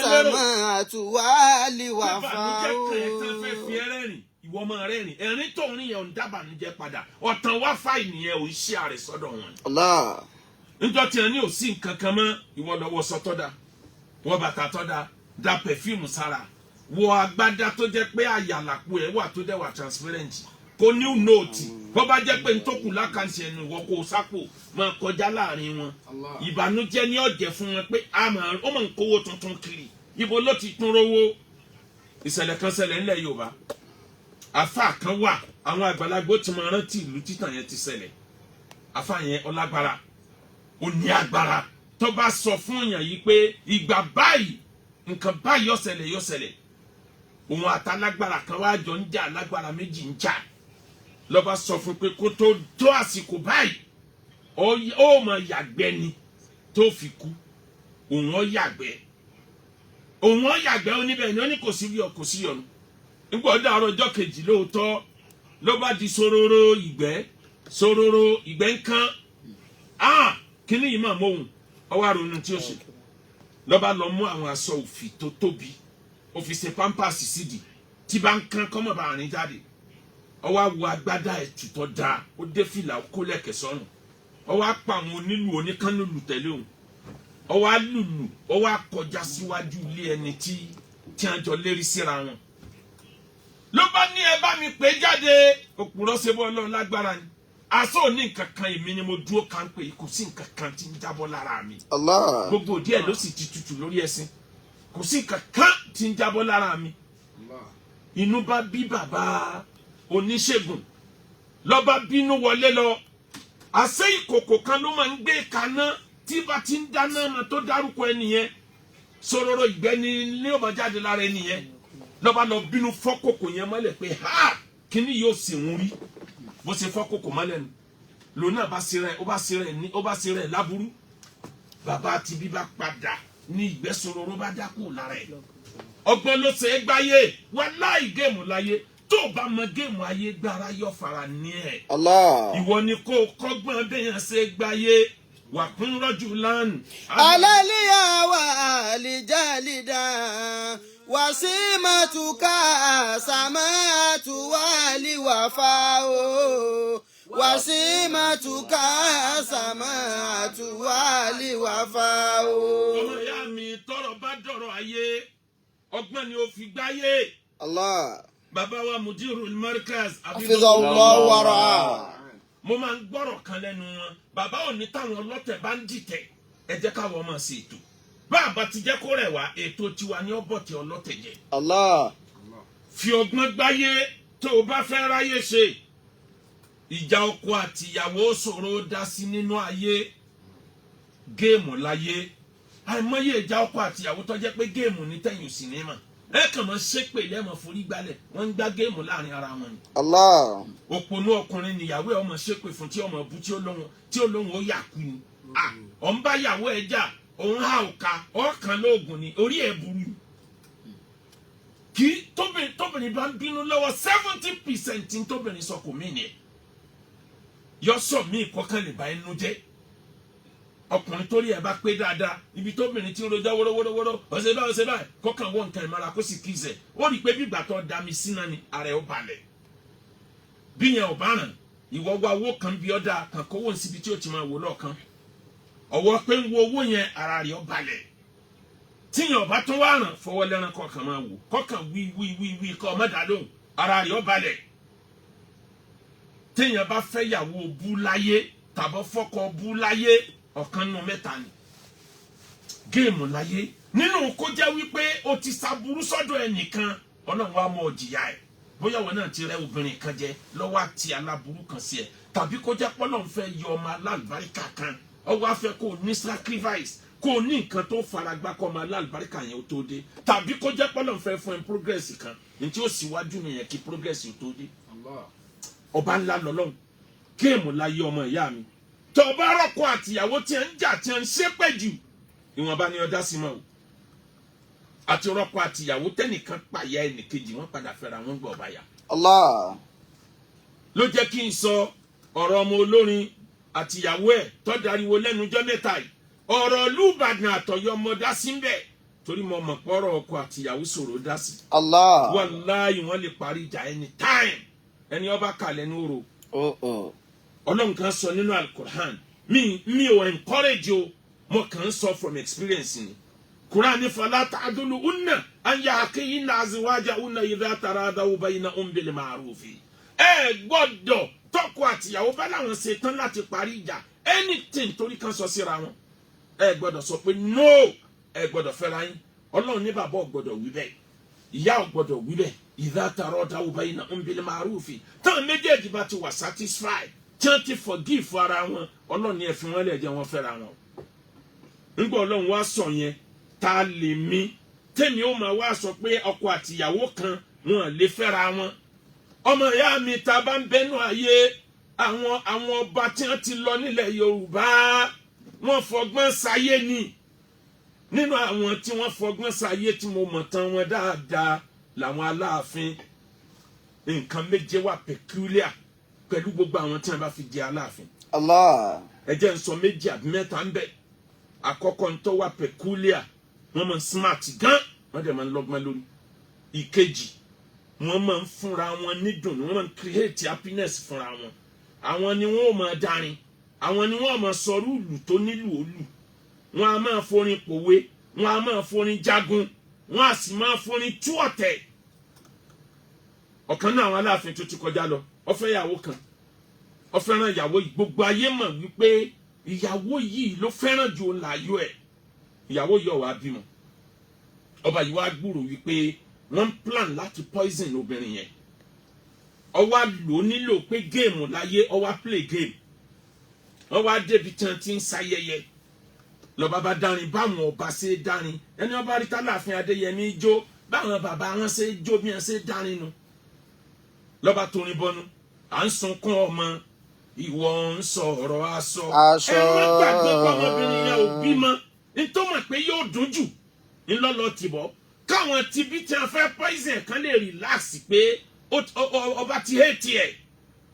S2: سمات
S3: Ìbànújẹ́ kan ẹ̀ tán fẹ́ fi
S2: والوفاء.
S3: ẹ́ rẹ́rìn, ìwọ máa rẹ́rìn. Ẹ̀rín tó ń rìn yẹn ò ń dábànújẹ́ padà. Ọ̀tàn wá fà ìnìyẹn, ò ń ṣe àrẹ sọ́dọ̀ wọn.
S2: Allah.
S3: Níjọ́ tí wọn ní ò sí nǹkan kan mọ́, ìwọ lọ́wọ́ sọ tọ́ da, wọ bàtà tọ́ da, da perfume sára, wọ agbádá tó jẹ́ pé àyàlàpọ̀ ẹ̀ wà, tó dẹ̀ wà transparent, kò ní note. Bó bá jẹ́ pé ntòkù lákàntì ẹnu, ìwọ kò sápò máa kọjá láàrin wọn, ìbànújẹ́ ní ọ̀jẹ̀ fún wọn pé a máa ó máa ń kówó tuntun kiri, ibo ló ti tún rówó? Ìṣẹ̀lẹ̀ kan ṣẹlẹ̀ ńlẹ̀ Yorùbá. Àfa kan wà, àwọn àgbàlagbà ó ti máa rántí ìlú títàn yẹn ti ṣẹlẹ̀. Àfa yẹn ọlágbára, ó ní agbára. Tó bá sọ fún èèyàn yìí pé ìgbà báyìí nǹkan báyìí yó ṣẹlẹ̀, yó ṣẹlẹ̀. Òun àtàlágbára kan wá jọ ń jà, alágbára méjì ń jà. Lọ́ba sọ fún pé kó tó tó àsìkò báyìí, ó máa yàgbẹ́ ni tó fi kú. Òun ó yàgbẹ́, òun ó yàgbẹ́. Ó níbẹ̀ ni, ó ní kò sí yọ, kò sí yọnu. Nígbà ó dàárọ̀ ọjọ́ kejì, lóòótọ́ ló bá di sororo ìgbẹ́, sororo ìgbẹ́ ń kán. Ah, kíní yìí máa móhùn ọwọ́ àrònú tí ó ṣe. Lọ́ba lọ mú àwọn aṣọ òfì tó tóbi, ó fi ṣe pampers sídìí, tí bá ń kán kọ́mọ̀ bá rìn jáde. Ọwọ́ àwọ̀ agbádá ẹ̀tù tó dáa, ó dé fìlà, ó kó lẹ̀kẹ̀ sọ́rùn. Ọwọ́ á pa àwọn onílù oníkánlùlù tẹ̀lé òun. Ọwọ́ á lùlù, ọwọ́ á kọjá síwájú ilé ẹni tí wọ́n jọ lérí síra wọn. Ló bá ní, "Ẹ bá mi pè é jáde." Òpùrọ́ ṣe bọ́ Ọlọ́run lágbára ni aṣọ òní nǹkan kan. Èmi ni mo dúró kan pé kò sí nǹkan kan tí ń jábọ́ lára mi.
S2: Allah.
S3: Gbogbo díẹ̀ ló sì ti tutù lórí ẹṣin, kò sí nǹkan kan tí ń jábọ́ lára mi. Inú bá bí bàbá oníṣègùn, lọ́ba bínú wọlé lọ. Àṣé ìkòkò kan ló máa ń gbé kaná tí bá ti ń dáná ọmọ tó dárúkọ ẹnìyẹn, sọ̀rọ̀rọ̀ ìgbẹ́ni ní ọmọ jáde lára ẹnìyẹn. Lọ́ba lọ bínú fọ́ kòkò yẹn mọ́lẹ̀ pé ha, kíní yóò sì ń rí bó ṣe fọ́ kòkò mọ́lẹ̀ nù. Lòun náà bá ṣe rẹ̀, ó bá ṣe rẹ̀ ní, ó bá ṣe rẹ̀ láburú. Bàbá àti bíbá padà ní ìgbẹ́, sọ̀rọ̀rọ̀ bá dákú lára ẹ̀. Ọgbọ́n ló ṣe é gbáyé. Wàláì, game láyé. Tó o bá mọ game ayé gbára, yọ fara ní ẹ̀.
S2: Allah.
S3: Ìwọ ni kó o kọ́gbọ́n bẹ́yàn ṣe gbáyé. Wà kún rọ́jù lánàá.
S2: Alaliya wa alijalida. وسيمتك سماحة والوفاء. وسيمتك سماحة والوفاء.
S3: Ọmọ ìyá mi, tọrọ bá dọ̀rọ̀ ayé, ọgbọ́n ni ó fi gbáyé.
S2: Allah.
S3: Bàbá wa Mudirul Markaz,
S2: حفظه الله ورعاه.
S3: Mo máa ń gbọ́rọ̀ kan lẹ́nu wọn. Bàbá ò ní táwọn ọlọ́tẹ̀ bá ń dìtẹ̀, ẹ jẹ́ káwọn máa ṣe ètò. Bá a bá ti jẹ́ kó rẹ̀ wá, ètò tiwa ní ọ̀bọ̀tẹ̀ ọlọ́tẹ̀ jẹ.
S2: Allah.
S3: Fi ọgbọ́n gbáyé tó o bá fẹ́ ráyè ṣe. Ìjà ọkọ àtìyàwó ṣòro dá sí nínú ayé. Game láyé. Àìmọye ìjà ọkọ àtìyàwó tó jẹ́ pé game ní tẹ̀yìn sinimá, ẹ kàn mọ́ ṣépè lẹ́mọ̀ forí gbálẹ̀, wọ́n ń gbá game láàrin ara wọn ni.
S2: Allah.
S3: Òpònú ọkùnrin níyàwó ẹ ọmọ ṣépè fún, tí ọmọ bú, tí ó lóhun ó yà kú ni. À ọ̀ ń bá yàwó ẹ jà, òun hà òka ọ̀kan lóògùn ni, orí ẹ̀ burú ni. Kí tóbìnrin bá ń bínú lọ́wọ́, 70% tóbìnrin sọ kò mí ni ẹ̀ yọ sọ míì kọ́kàn lè bá inú jẹ́. Ọkùnrin torí ẹ bá pé dáadáa, ibi tóbìnrin tí ń rojọ́ wórówórówóró, ọ̀sẹ̀ báyìí, ọ̀sẹ̀ báyìí, kọ́kàn wọ́n nǹkan ìmọ̀ra kó sì kíìsẹ̀, ó rí i pé bí ìgbà tó da mi sínú ni, ara ẹ̀ ó balẹ̀. Bí yẹn ò bá ràn, ìwọ wá owó kan bí ọ́dà kan kówó síbi tí ó ti máa wò lọ́ọ̀kan, ọwọ́ pé ń wo owó yẹn, ara rẹ̀ ó balẹ̀. Tíyẹn ọba tó wá ràn, fọwọ́ lẹ́rán kọ̀ọ̀kan máa wò, kọ́kàn wí wí wí wí, kọ́ ọmọ dà lóhùn, ara rẹ̀ ó balẹ̀. Téèyàn bá fẹ́ yàwó bú láyé tàbọ̀ fọ́kọ bú láyé, ọ̀kan nínú mẹ́ta ni. Game láyé. Nínú kó jẹ́ wípé o ti ṣàbùrú sọ́dọ̀ ẹnìkan, Ọlọ́run wa mọ̀ jìyà ẹ̀, bóyá wọn náà ti rẹ obìnrin kan jẹ lọ́wọ́ àti aláburú kan sí ẹ, tàbí kó jẹ́ pọ́lọ́n fẹ́ yọ ọmọ alálùbáríkà kan, ọwọ́ afẹ́ kó o ní sacrifice, kó o ní nǹkan tó faragbá kọ́ ọmọ alálùbáríkà yẹn ó tó dé, tàbí kó jẹ́ pọ́lọ́n fẹ́ fún ẹ progress kan ní tí ó síwájú nìyẹn kí progress ó tó dé. Ọba ńlá lọ́lọ́run. Game láyé, ọmọ ìyá mi. Tó o bá rọ́kọ àtìyàwó tí ẹ ń jà, tí ẹ ń ṣépè jù, ìwọ̀nba ni ọjà sí mọ́ o. Àti rọ́kọ àtìyàwó tẹ́nìkan pàyà ẹnìkejì, wọ́n padà fẹ́ra wọn gbọ́ ọba yà.
S2: Allah.
S3: Ló jẹ́ kí n sọ ọ̀rọ̀ ọmọ olórin àtìyàwó ẹ̀ tó dariwo lẹ́nujọ́ mẹ́ta yìí. Ọ̀rọ̀ Olúbàdàn àtọ̀yọ́ ọmọ dá sí ń bẹ̀, torí mo mọ̀ pọ́rọ̀ ọkọ àtìyàwó ṣòro dá sí.
S2: Allah.
S3: Wàláyé, wọ́n lè parí ìjà anytime. Ẹni ọba kà lẹ́nu oró.
S2: Oh oh.
S3: Ọlọ́run kan sọ nínú Alukur'an, mi ò encourage o, mo kàn ń sọ from experience ni. Quran ní فلا تعضلوهن أن ينكحن أزواجهن إذا تراضوا بينهم بالمعروف. Ẹ gbọ́dọ̀ tọkọ àtìyàwó bá láwọn ṣe tán láti parí ìjà, anything torí kan sọ síra wọn, ẹ gbọ́dọ̀ sọ pé no, ẹ gbọ́dọ̀ fẹ́ra yín. Ọlọ́run ní bàbá ò gbọ́dọ̀ wí bẹ́ẹ̀, ìyá ò gbọ́dọ̀ wí bẹ́ẹ̀. إذا تراضوا بينهم بالمعروف, táwọn méjèèjì bá ti wà satisfied, tí wọ́n ti forgive ara wọn, Ọlọ́run ní ẹ fi wọ́n lẹ̀, jẹ́ wọ́n fẹ́ra wọn. Ńgbà Ọlọ́run wá sọ yẹn, ta lè mí tèmi ó máa wá sọ pé ọkọ àtìyàwó kan wọn lè fẹ́ra wọn? Ọmọ ìyá mi, ta bá ń bẹnu ayé, àwọn ọba tí wọ́n ti lọ nílẹ̀ Yorùbá, wọ́n fọgbọ́n sáyé ni. Nínú àwọn tí wọ́n fọgbọ́n sáyé tí mo mọ̀ tán wọn dáadáa làwọn Aláàfin. Nǹkan méje wà peculiar pẹ̀lú gbogbo àwọn tí wọ́n bá fi jẹ Aláàfin.
S2: Allah.
S3: Ẹ jẹ́ n sọ méjì àbí mẹ́ta ń bẹ̀. Àkọ́kọ́ ń tó wà peculiar, wọ́n máa ń smart gan, wọ́n dẹ̀ máa ń lọ́gbọ́n lórí. Ìkejì, wọ́n máa ń fúnra wọn nídùnnú, wọ́n máa ń create happiness fúnra wọn. Àwọn ni wọ́n máa darin, àwọn ni wọ́n máa sọ rúùlù tó nílùú òlù, wọ́n á máa forin pòwe, wọ́n á máa forin jagun, wọ́n á sì máa forin tú ọ̀tẹ̀. Ọ̀kan náà àwọn Aláàfin tó ti kọjá lọ, ó fẹ́ ìyàwó kan, ó fẹ́ràn ìyàwó yìí. Gbogbo ayé mọ̀ wípé ìyàwó yìí ló fẹ́ràn ju òun láàyò ẹ̀. Ìyàwó yìí ó wá bímọ. Ọba yìí wá gbúrò wípé wọ́n ń plan láti poison obìnrin yẹn. Ó wá lò ó nílò pé game láyé, ó wá play game. Ó wá débi tí wọ́n ti ń ṣayẹyẹ, lọ́ba bá dárin báwọn ọba ṣe dárin. Ẹni ọba rí tálàfin Adéyẹmí jó, báwọn bàbá wọn ṣe jó, bí wọn ṣe dárin nu. Lọ́ba torin bọnu, à ń sunkún ọmọ, ìwọ ń sọ̀rọ̀ aṣọ.
S2: Aṣọ.
S3: Ẹ má gbàgbé pọ́nmọbìnrin yẹn ò bímọ. Nítorí pé yóò dùn jù ńlọ́lọ́ tìbọ̀ káwọn tibí tí wọn fẹ́ poison kan lè relax pé ọba ti hate ẹ̀.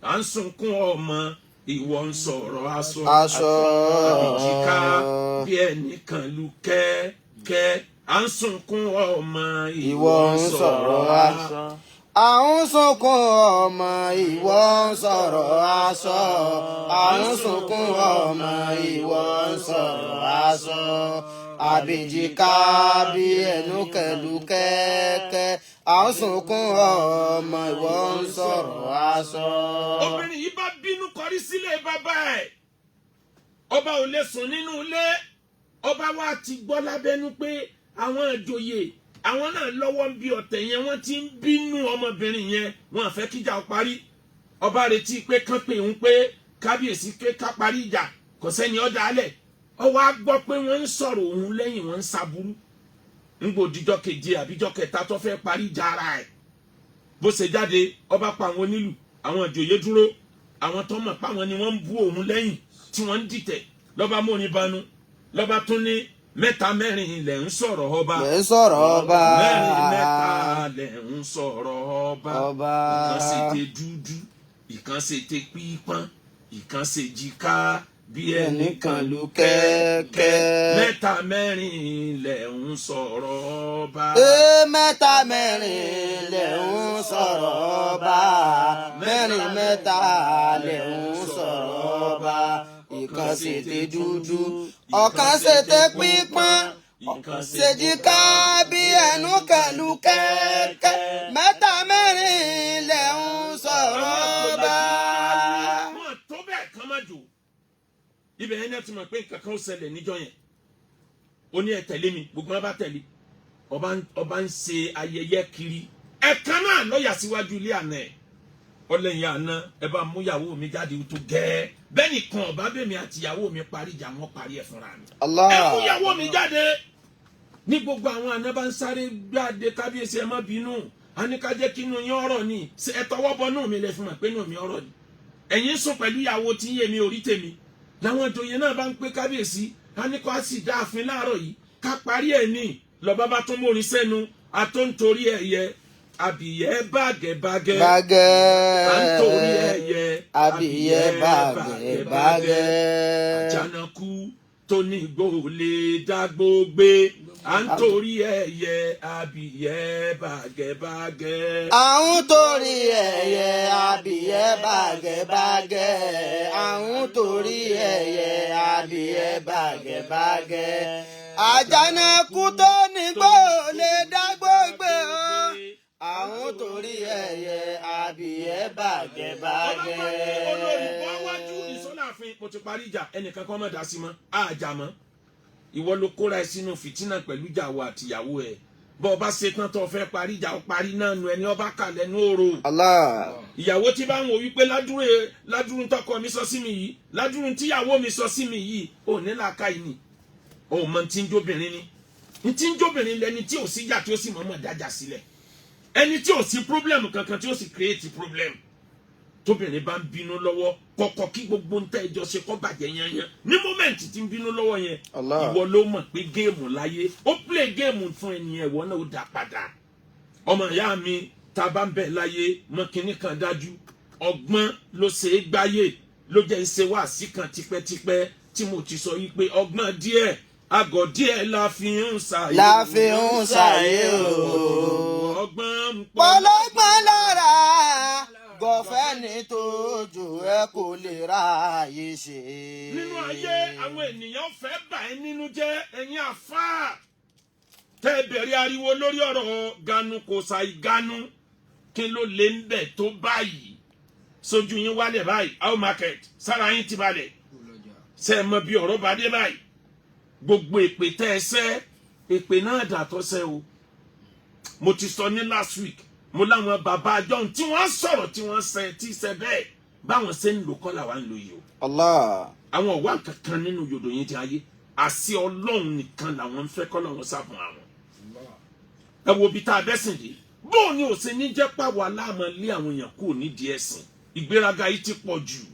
S3: À ń sunkún ọmọ, ìwọ ń sọ̀rọ̀ aṣọ.
S2: Aṣọ.
S3: Àbíjìká bí ẹnìkan lu kẹ́kẹ́. À ń sunkún ọmọ,
S2: Ìwọ ń sọ̀rọ̀ aṣọ. À ń sunkún ọmọ, ìwọ ń sọ̀rọ̀ aṣọ. À ń sunkún ọmọ, ìwọ ń sọ̀rọ̀ aṣọ. Àbèjìká bí ẹnu kẹlù kẹ́kẹ́. À ń sunkún ọmọ, ìwọ ń sọ̀rọ̀ aṣọ.
S3: Obìnrin yìí bá bínú kọrí sílé bàbá ẹ̀. Ọba ò lè sùn nínú ilé. Ọba wa ti gbọ́ lábẹ́nú pé àwọn ìjòyè, àwọn náà lọ́wọ́ ń bí ọ̀tẹ̀ yẹn. Wọ́n ti ń bínú ọmọbìnrin yẹn, wọ́n fẹ́ kíjà ó parí. Ọba retí pé kán pè ń pé kábíyèsí pé ká parí ìjà, kò sẹ́ni ọ̀dà alẹ̀. Ọwọ́ á gbọ́ pé wọ́n ń sọ̀rọ̀ òun lẹ́yìn, wọ́n ń saburú. Ńgbò díjọ́ keje àbíjọ́ kẹta tó fẹ́ parí ìjà ara ẹ̀, bó ṣe jáde, ọba pa àwọn onílù, àwọn ìjòyè dúró, àwọn tó mọ̀ páwọn ni wọ́n ń bú òun lẹ́yìn tí wọ́n ń dìtẹ̀. Lọ́ba mórin banu, lọ́ba tún ní mẹ́ta mẹ́rin lẹ̀ ń sọ̀rọ̀ ọba.
S2: Lẹ̀ ń sọ̀rọ̀ ọba.
S3: Mẹ́rin mẹ́ta lẹ̀ ń sọ̀rọ̀ ọba.
S2: Ọba.
S3: Ìkan ṣe te dúdú, ìkan ṣe te pípọ́n, ìkan ṣe jìká bí ẹnìkan ló kẹ́kẹ́. Mẹ́ta mẹ́rin lẹ̀ ń sọ̀rọ̀ ọba.
S2: Ee, mẹ́ta mẹ́rin lẹ̀ ń sọ̀rọ̀ ọba. Mẹ́rin mẹ́ta lẹ̀ ń sọ̀rọ̀ ọba. Ìkan ṣètè dúdú, ọ̀kan ṣètè pípọ́n, ṣèjìká bí ẹnu kẹlù kẹ́kẹ́. Mẹ́ta mẹ́rin lẹ̀ ń sọ̀rọ̀ ọba.
S3: Wọn tó bẹ́ẹ̀ kán má jò ibẹ̀ yẹn náà ti mọ̀ pé nǹkan kan ó ṣẹlẹ̀ níjọ́ yẹn. Ó ní, "Ẹ tẹ̀lé mi." Gbogbo wọn bá tẹ̀lé. Ọba ń ṣe ayẹyẹ kiri. Ẹ̀kan náà lọ́ọ̀yà síwájú ilé àná ẹ̀. Ọlẹ́yìn àná, "Ẹ bá mú ìyàwó mi jáde tó gẹ́ẹ́ bẹ́ẹ̀ nìkan ọba bẹ́ẹ̀ mi àti ìyàwó mi parí ìjà, wọn parí ẹ̀ fúnra mi.
S2: Allah.
S3: Ẹ mú ìyàwó mi jáde." Ní gbogbo àwọn àna bá ń sáré gbáde, "Kábíyèsí, ẹ má bínú, àníkájẹ́ kí inú yín ọ̀rọ̀ ni. Ṣé ẹ tọwọ́ bọ nù mí lẹ fún mi pé inú mi ọ̀rọ̀ ni? Ẹ̀yin ń sùn pẹ̀lú ìyàwó tí yé mi orí tèmi." Làwọn ìjòyè náà bá ń pé, "Kábíyèsí, àníkọ́ á sì dáàfin láàárọ̀ yìí ká parí ẹ̀ ní." Lọ́ba bá tún mórin sẹ́nu, àtúntorí ẹ̀yẹ abìyẹ́ bàgẹ́bàgẹ́.
S2: Bàgẹ́.
S3: À ń torí ẹ̀yẹ
S2: abìyẹ́ bàgẹ́ bàgẹ́.
S3: Àjànàkú tó ní igbó lè dágbó gbé, à ń torí ẹ̀yẹ abìyẹ́ bàgẹ́bàgẹ́.
S2: À ń torí ẹyẹ abìyẹ́ bàgẹ́bàgẹ́. À ń torí ẹyẹ abìyẹ́ bàgẹ́bàgẹ́. Àjànàkú tó nígbó lè dágbó gbé o. À ń torí ẹyẹ abìyẹ́ bàgẹ́bàgẹ́.
S3: Olórí bọ́ wájú ìsọ́láàfin, "Mo ti parí ìjà, ẹnìkan kan má dá sí mọ́ àjà mọ́. Ìwọ ló kóra ẹ sínú fìtínà pẹ̀lú ìjàwó àtìyàwó ẹ. Bọ́ ọ bá ṣe tán tó fẹ́ parí ìjà, ó parí náà nu ẹni ọba kà lẹ́nu òrò."
S2: Allah.
S3: Ìyàwó tí bá ń wò wípé ládùúrú ládùúrú tọkọ mi sọ sí mi yìí, ládùúrú tíyàwó mi sọ sí mi yìí, ò ní làákàyè ni, ò mọ tí ń jóbìnrin ni. Ní tí ń jóbìnrin lẹni tí ò síjà tí ó sì mọ̀ọ́mọ̀ dájà sílẹ̀, ẹni tí ò sí problem kankan tí ó sì create problem. Tóbìnrin bá ń bínú lọ́wọ́, kọ́kọ́ kí gbogbo ń tẹ́ ẹjọ́ ṣe kọ́ bàjẹ́ yányán ní moment tí ń bínú lọ́wọ́ yẹn.
S2: Allah.
S3: Ìwọ ló mọ̀ pé game láyé, ó play game fún ẹnìyẹn, ìwọ náà ó dá padà. Ọmọ ìyá mi, tá a bá ń bẹ̀ láyé mọ kinní kan dájú, ọgbọ́n ló ṣe é gbáyé. Ló jẹ́ ń ṣe wáàsí kan tipẹ́tipẹ́ tí mo ti sọ yìí pé ọgbọ́n díẹ̀, àgọ̀ díẹ̀ la fi ń ṣàyè.
S2: La fi ń ṣàyè o.
S3: Ọgbọ́n ń pọ̀.
S2: Pọlọ́gbọ́n lára gọ̀fẹ́ ní tójú ẹ kò lè ráàyè ṣe.
S3: Nínú ayé, àwọn ènìyàn fẹ́ bà ẹ́ nínú jẹ́. Ẹ̀yin àfáà tẹ́ ẹ bẹ̀rẹ̀ ariwo lórí ọ̀rọ̀ ganu, kò ṣàì ganu, kí ló lè ń bẹ̀ tó báyìí? Sójú yín wálẹ̀ báyìí, how market sára yín ti balẹ̀, ṣe é mọ bí ọ̀rọ̀ bá dé báyìí? Gbogbo èpè tẹ́ ẹ sẹ́, èpè náà dàtọ́ sẹ́ o. Mo ti sọ ní last week, mo láwọn bàbá àjọ tí wọ́n sọ̀rọ̀, tí wọ́n sẹ tí sẹ bẹ́ẹ̀, báwọn ṣe ń lò kọ́ làwọn ń lò yìí o.
S2: Allah.
S3: Àwọn ọ̀wá kankan nínú yòdò yín ti ayé àṣì, Ọlọ́run nìkan làwọn ń fẹ́ kọ́ lọ́wọ́ sáfún àwọn. Ẹ wo ibi tá a bẹ́sìn dé. Bóun ni ò ṣe ní jẹ́ pàwọ́ aláàmọ́ lé àwọn èèyàn kúrò nídìí ẹ̀sìn? Ìgbéraga yìí ti pọ̀ jù.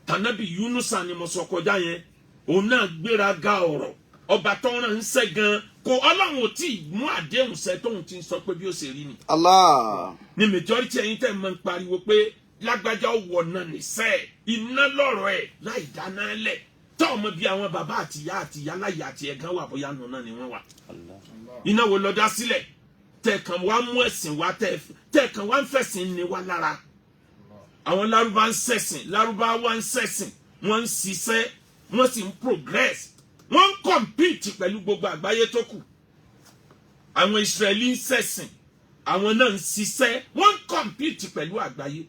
S3: Tànàbí Yunusa ni mo sọ kọjá yẹn, òun náà gbéraga ọ̀rọ̀ ọba tó rán ń sẹ́ gan kò, Ọlọ́run ò tí ì mú àdéhùn sẹ́ tóun ti ń sọ pé bí ó ṣe rí ni.
S2: Allah.
S3: Ní majority ẹ̀yin tẹ́ máa ń pariwo pé lágbájá ó wọ̀ náà nìṣẹ́, iná lọ́rọ̀ ẹ̀ láì dáná lẹ̀. Tọ́ ọmọ bíi àwọn bàbá àtìyá àtìyá láyà àti ẹ̀gán wà, bóyá nù náà ni wọ́n wà. Iná wo lọ dá sílẹ̀ tẹ̀kàn wá mú ẹ̀sìn wá, tẹ̀kàn wá ń fẹ̀sìn ní wá lára? Àwọn Lárúbá ń ṣẹ̀sìn, Lárúbá wá ń ṣẹ̀sìn, wọ́n ń ṣiṣẹ́, wọ́n sì ń progress, wọ́n ń compete pẹ̀lú gbogbo àgbáyé tó kù. Àwọn Israẹli ń ṣẹ̀sìn, àwọn náà ń ṣiṣẹ́, wọ́n ń compete pẹ̀lú àgbáyé.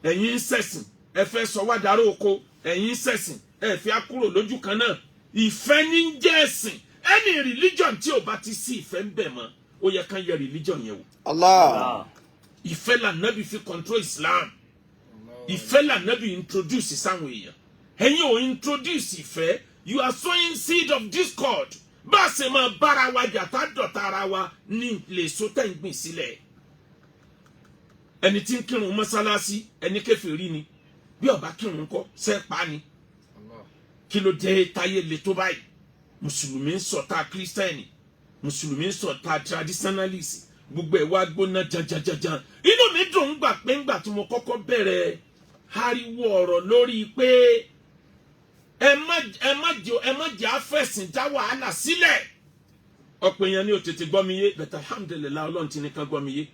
S3: Ẹ̀yin ń ṣẹ̀sìn, ẹ fẹ́ sọ wá dará oko. Ẹ̀yin ń ṣẹ̀sìn, ẹ fi á kúrò lójú kan náà. Ìfẹ́ ní ń jẹ́ ẹ̀sìn. Any religion tí ò bá ti sí ìfẹ́ ń bẹ̀ mọ́, ó yẹ kán yẹ religion yẹn wò.
S2: Allah.
S3: Ìfẹ́ lànàbì fi control Islam. Ìfẹ́ lànàbì introduce sáwọn èèyàn. Ẹ̀yin ò introduce ìfẹ́. You are sowing seed of discord. Bá a ṣe máa bára wa jà, tá dọ̀tá ara wa ní lè so tẹ̀ ń gbìn sílẹ̀. Ẹni tí ń kírun mọ́sálásí, ẹni kèfèrí ni. Bí ó bá kírun kọ́ ṣẹ́ pa ni? Kí ló dé táyé le tó báyìí? Mùsùlùmí ń ṣọ̀tá kírísítẹ́nì, mùsùlùmí ń ṣọ̀tá traditionalist, gbogbo ẹ̀ wá gbóná janjanjanjan. Inú mi dùn ń gbà pé ńgbà tí mo kọ́kọ́ bẹ̀rẹ̀ ariwo ọ̀rọ̀ lórí pé ẹ má jẹ́ àfẹ̀sìn dá wàhálà sílẹ̀, ọ̀pọ̀ èèyàn ní ò tètè gbọ́ mi yé. Bẹ̀tẹ̀ alhamdulillahi, Ọlọ́run ti ní ká gbọ́ mi yé.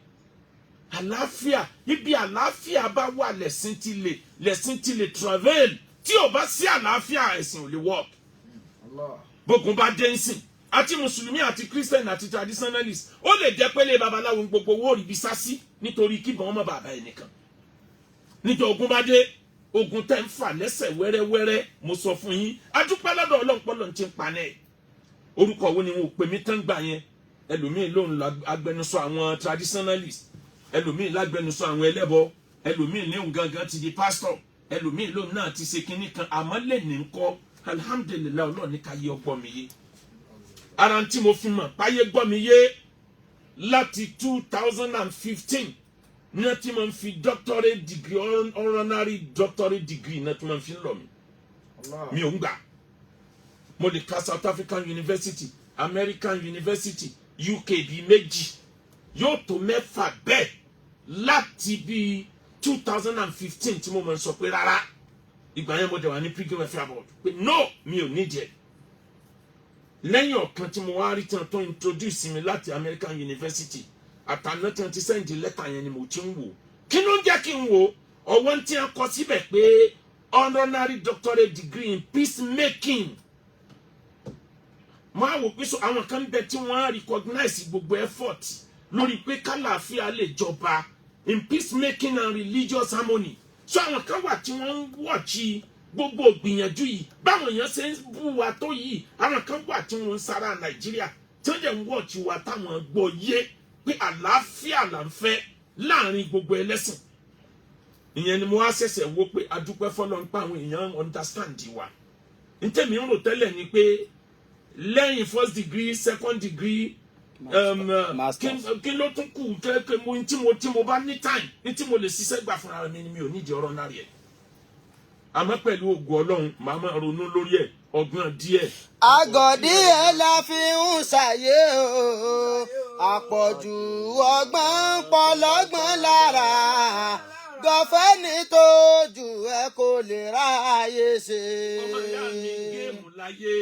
S3: Àlàáfíà, ibi àlàáfíà bá wà, lẹ̀sìn ti lè travel. Tí ò bá sí àlàáfíà, ẹ̀sìn ò lè work. Bógun bá dé ńsìn, àti mùsùlùmí àti christian àti traditionalist, ó lè jẹ́ pé lé babaláwo gbogbo owó rí bí sásí nítorí kíbọn ọmọ bàbá ẹnìkan. Níjọ́ ogun bá dé, ogun tẹ́ ń fà lẹ́sẹ̀ wẹ́rẹ́wẹ́rẹ́, mo sọ fún yín, adúpẹ́ lọ́dọ̀ ọlọ́pọ̀lọ́ ti ń panẹ́. Orúkọ wo ni wọn ò pè mí tán gbà yẹn? Ẹlòmíín lòun lọ agbẹnusọ àwọn traditionalist, ẹlòmíín lágbẹnusọ àwọn ẹlẹ́bọ, ẹlòmíín ní òun gangan ti di pastor, ẹlòmíín lòun náà ti ṣe kinní kan. Àmọ́ lè ní kọ́, alhamdulillahi, Ọlọ́run ní ká yé ọgbọ́n mi yé. Ara tí mo fi mọ̀ páyé gbọ́ mi yé, láti 2015 ní wọ́n ti máa ń fi doctorate degree, honorary doctorate degree náà tí wọ́n fi ń lọ mi. Mi ò ń gbà. Mo lè ka South African University, American University, UK bíi méjì, yóò tó mẹ́fà bẹ́ẹ̀ láti bíi 2015 tí mo máa ń sọ pé rárá. Ìgbà yẹn mo dẹ̀ wà ní Pilgrim Welfare Board pé no, mi ò nídìí ẹ̀. Lẹ́yìn ọ̀kan tí mo wá rí tí wọ́n tó introduce mi láti American University, àtàná tí wọ́n ti send lẹ́tà yẹn ni mo ti ń wò. Kí ló ń jẹ́ kí n wò? Ọwọ́n tí wọ́n kọ síbẹ̀ pé honorary doctorate degree in peacemaking. Mo á wò pé so àwọn kan bẹ tí wọ́n á recognize gbogbo effort lórí pé kálàáfíà lè jọba in peacemaking and religious harmony. So àwọn kan wà tí wọ́n ń wọ̀chí gbogbo gbìyànjú yìí, báwọn èèyàn ṣe ń bú wa tó yìí. Àwọn kan wà tí wọ́n ń sára Nàìjíríà tí wọ́n dẹ̀ ń wọ̀chí wa, táwọn gbọ́ yé pé àlàáfíà là ń fẹ́ láàrin gbogbo ẹlẹ́sìn. Ìyẹn ni mo wá ṣẹ̀ṣẹ̀ wo pé adúpẹ́ fọlọ́ ń pa àwọn èèyàn understand wa. Ntẹ̀mí ń rò tẹ́lẹ̀ ni pé lẹ́yìn first degree, second degree,
S2: Masters.
S3: Kí ló tún kù kẹ́ mo tí mo bá ní time ní tí mo lè ṣiṣẹ́ gbà fúnra mi ni mi ò nídìí ọ̀rọ̀ náà rẹ̀. Àmọ́ pẹ̀lú ògùn Ọlọ́run, màá máa ronú lórí ẹ̀ ọgbọ́n díẹ̀.
S2: Àgọ̀dí ẹ̀ la fi ń ṣàyè o. Àpọ̀jù ọgbọ́n pọ̀ lọ́gbọ́n lára. Gọ̀fẹ́ ní tójú ẹ kò lè ráàyè ṣe.
S3: Ọmọ ìyá mi, game láyé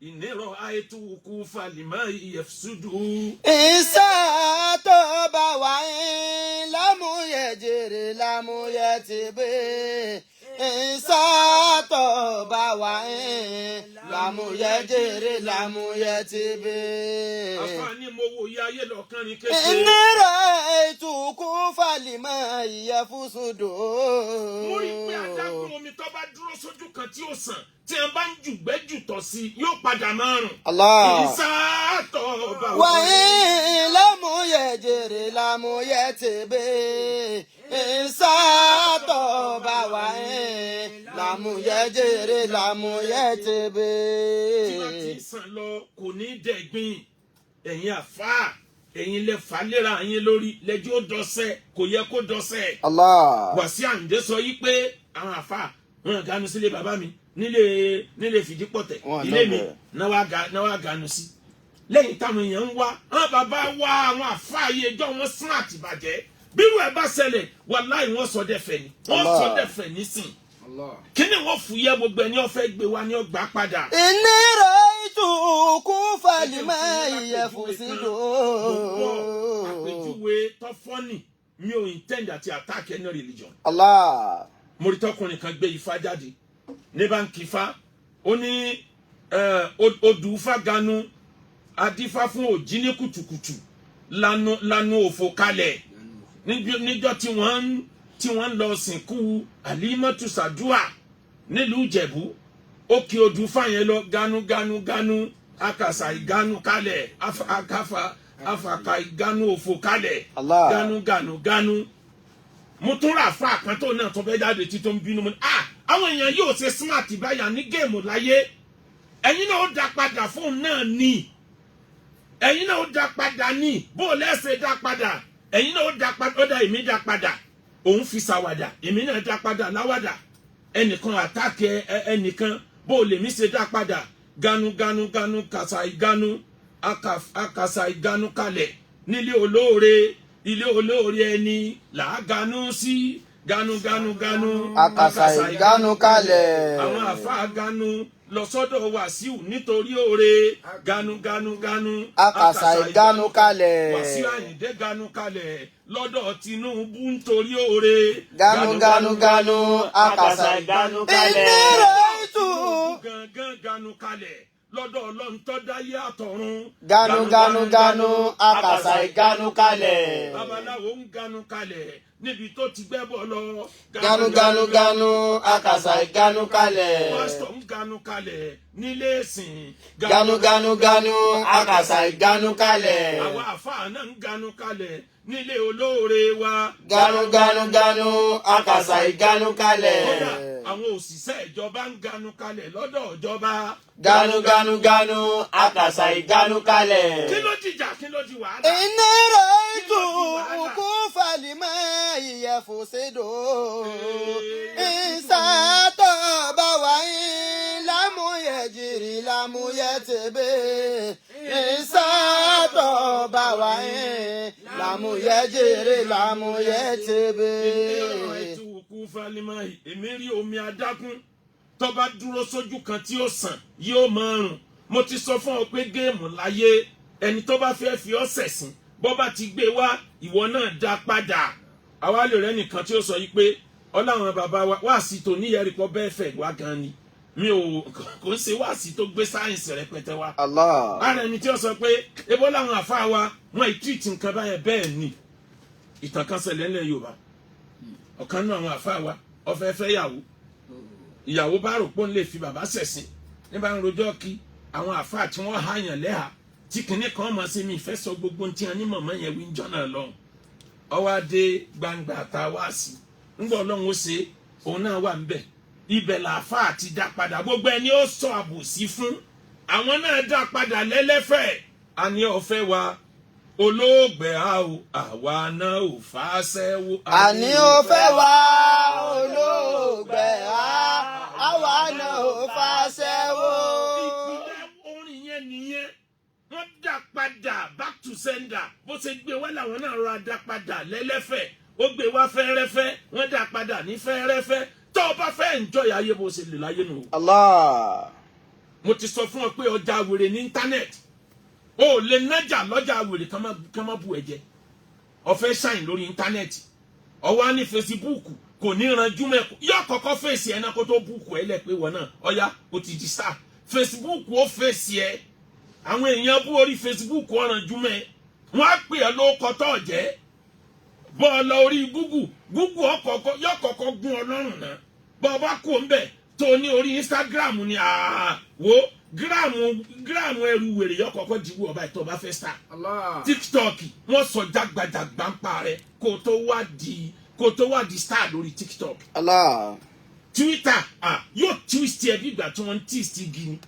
S3: ìnírọ̀ àìtúkú falìmọ́ ìyẹ̀fṣúdù.
S2: Iṣẹ́ tó bá wà ń lámúyẹ̀ jèrè, lámúyẹ̀ ti bẹ́. Iṣẹ́ tó bá wà ń lámúyẹ̀ jèrè, lámúyẹ̀ ti bẹ́.
S3: Àfààní mo wo iye ayé lọ́kàn ní kékeré.
S2: Ìnira ìtukú falìmọ̀ ìyẹ̀fúsùdò.
S3: Mo rí i pé adágún omi tó bá dúró sójú kan tí ó sàn, tí a bá ń jùgbẹ́ jùtọ̀ sí i, yóò padà máa rùn.
S2: Allah.
S3: Ìsàtọ̀ bá
S2: Wà ń lámúyẹ̀ jèrè, lámúyẹ̀ tèbé. Ìsàtọ̀ bá wà ń lámúyẹ̀ jèrè, lámúyẹ̀ tèbé.
S3: Tí wọ́n ti sàn lọ kò ní dẹ̀gbìn. Ẹ̀yin àfáà, ẹ̀yin lẹ fà á léra yín lórí lẹ́jọ́ ó dọ́sẹ̀, kò yẹ kó dọ́sẹ̀.
S2: Allah.
S3: Wàsíù Àyìndé sọ yí pé àwọn àfáà wọn ganu sílé bàbá mi nílé nílé fìdípọ̀tẹ̀
S2: Wọn
S3: ilé mi
S2: lọ bẹ̀.
S3: náà wá ganu sí lẹ́yìn táwọn èèyàn ń wá àwọn bàbá wa, àwọn àfáà yìí, ẹjọ́ wọn sún àtìbàjẹ́. Bírú ẹ̀ bá ṣẹlẹ̀, wàláì, wọ́n sọ dẹ́fẹ̀ ni wọ́n
S2: Allah.
S3: sọ dẹ́fẹ̀ nísìn. Kí ni wọ́n fúyẹ́ gbogbo ẹni ó fẹ́ gbé wa ní ọgbà padà.
S2: إني رأيت كوفا لما يفسد.
S3: Àpèjúwe tó funny, mi ò intend àti attack any religion.
S2: Allah.
S3: Mo rí tọkùnrin kan gbé ifá jáde ní báńkì ifá, ó ní odù ifá ganu adífá fún òjí ní kùtùkùtù lanu lanu òfò kalẹ̀ níjọ́ tí wọ́n ń lọ sìnkú Alimatu Sadua nílùú Ìjẹ̀bú. Ó kí odù ifá yẹn lọ ganu ganu ganu, akàsà ìganu kalẹ̀, akafa afaka ìganu òfò kalẹ̀.
S2: Allah.
S3: Ganu ganu ganu. Mo tún rà fún àkàntó náà tó fẹ́ jáde tí tó ń bínú. Mo ní, ah, àwọn èèyàn yóò ṣe smart báyà ní game láyé. Ẹ̀yin náà ó dá padà fóun náà ní, ẹ̀yin náà ó dá padà ní bó o lẹ́sẹ̀ dá padà, ẹ̀yin náà ó dá padà. Ó dá èmi dá padà, òun fi ṣàwàdà, èmi náà dá padà láwàdà. Ẹnìkan àtàkì ẹnìkan, bó o lèmi ṣe dá padà? Ganu ganu ganu, kàṣà ìganu, akàṣà ìganu kalẹ̀ nílé olóore, ilé olóore ẹni làáganú sí, ganu ganu ganu.
S2: Akàsà ìgánu kalẹ̀.
S3: Àwọn àfáà ganu lọ sọ́dọ̀ Wàsíù nítorí oore, ganu ganu ganu.
S2: Akàsà ìgánu kalẹ̀.
S3: Wàsíù Àyìndé ganu kalẹ̀ lọ́dọ̀ Tinubu nítorí oore.
S2: Ganu ganu ganu, akàsà
S4: ìgánu kalẹ̀.
S2: إني رأيت
S3: Gangan ganu kalẹ̀ lọ́dọ̀ Ọlọ́run tó dáyé àtọ̀run.
S2: Ganu ganu ganu, akàsà ìgánu kalẹ̀.
S3: Babaláwo ń ganu kalẹ̀ níbi tó ti gbẹ́bọ̀ lọ.
S2: Ganu ganu ganu, akàsà ìgánu kalẹ̀.
S3: Pásítọ̀ ń ganu kalẹ̀ nílé ìsìn.
S2: Ganu ganu ganu, akàsà ìgánu kalẹ̀.
S3: Àwa àfáà náà ń ganu kalẹ̀ nílé olóore wa.
S2: Ganu ganu ganu, akàsà ìgánu kalẹ̀.
S3: Kódà àwọn òṣìṣẹ́ ìjọba ń ganu kalẹ̀ lọ́dọ̀ ìjọba.
S2: Ganu ganu ganu, akàsà ìgánu kalẹ̀.
S3: Kí ló dìjà? Kí ló di wàhálà?
S2: إني رأيت وقوف الماء يفسد إن طاب وإن لم يجري لم يتبه إن طاب وإن لم يجري لم يتبه.
S3: Ètò òkú falimahi, èmi rí omi adágún tó bá dúró sójú kan tí ó sàn, yóò máa rùn. Mo ti sọ fún ọ pé game láyé, ẹni tó bá fẹ́ fi ọ́ sẹ̀sìn, bọ́ bá ti gbé wá, ìwọ náà dá padà. Àwa lè rẹ́ nìkan tí ó sọ yìí pé ọláwọn bàbá wa wá sí tòní yẹrìpọ̀ bẹ́ẹ̀ fẹ̀ wá gan ni, mi ò kò ń ṣe wáàsí tó gbé sáyẹ̀nsì rẹpẹtẹ wá.
S2: Allah.
S3: Ara ẹni tí ó sọ pé ebó làwọn àfa wa wọn ì treat nǹkan báyẹn. Bẹ́ẹ̀ ni ìtàn kan ṣẹlẹ̀ ńlẹ̀ Yorùbá. Ọ̀kan nínú àwọn àfa wa ó fẹ́ fẹ́ yàwó. Ìyàwó bá rò pé òun lè fi bàbá ṣẹ̀sìn ní bá ń rojọ́ kí àwọn àfa tí wọ́n há yàn lẹ́hà tí kìnní kan mọ̀ sí mi ìfẹ́ sọ gbogbo tí wọn ní mọ̀mọ́ yẹn wí ń jọ́ náà lọ́hùn. Ọwọ́ adé gbangba ta wá sí ńgbọ́ Ọlọ́run ó ṣe òun náà wà ńbẹ̀. Ibẹ̀ làáfà ti dá padà. Gbogbo ẹni ó sọ àbòsí fún, àwọn náà dá padà lẹ́lẹ́fẹ̀. Àní ọ̀fẹ́ wa olóògbé a ò, àwa náà ò fàṣẹwó.
S2: Àní ó fẹ́ wá olóògbé á, àwa náà ò fàṣẹwó.
S3: Ìpìlẹ̀ orin yẹn nìyẹn. Wọ́n dá padà back to sender. Bó ṣe gbé wá làwọn náà rọra dá padà lẹ́lẹ́fẹ̀. Ó gbé wá fẹ́rẹ́fẹ́, wọ́n dá padà ní fẹ́rẹ́fẹ́. Tó o bá fẹ́ enjoy ayé bó ṣe lè láyé nù.
S2: Allah.
S3: Mo ti sọ fún ọ pé ọjà wèrè ní íńtánẹ́ẹ̀tì, o ò lè nájà lọ́jà wèrè kán má bu ẹ̀jẹ̀. Ọ̀fẹ́ ṣàyìn lórí íńtánẹ́ẹ̀tì, ọwọ́ á ní Facebook, kò ní ranjú mẹ́kù, yóò kọ́kọ́ fèsì ẹ̀ náà kó tó búùkù ẹ̀ lẹ̀ pé wọ́n náà ọ̀yá o ti di star. Facebook ó fèsì ẹ̀, àwọn èèyàn bú orí Facebook ó ranjú mẹ́, wọ́n á pè ẹ́ lóko tó jẹ́ bọ́ọ̀lù orí Google. Google ọkọ̀ọ̀kọ̀ yóò kọ́kọ́ gún ọ lọ́rùn náà. Bọ́ọ̀ bá kú ń bẹ̀ tó ní orí Instagram ni àá wo gíráàmù gíráàmù ẹrù wèrè yóò kọ́kọ́ jíwú ọba ìtọ́ bá fẹ́ star.
S1: Allah.
S3: TikTok, wọ́n sọ jágbajàgba ń pa rẹ kó tó wá di star lórí TikTok.
S2: Allah.
S3: Twitter, ah, yóò twist ẹ bí ìgbà tí wọ́n ń twist igi ni.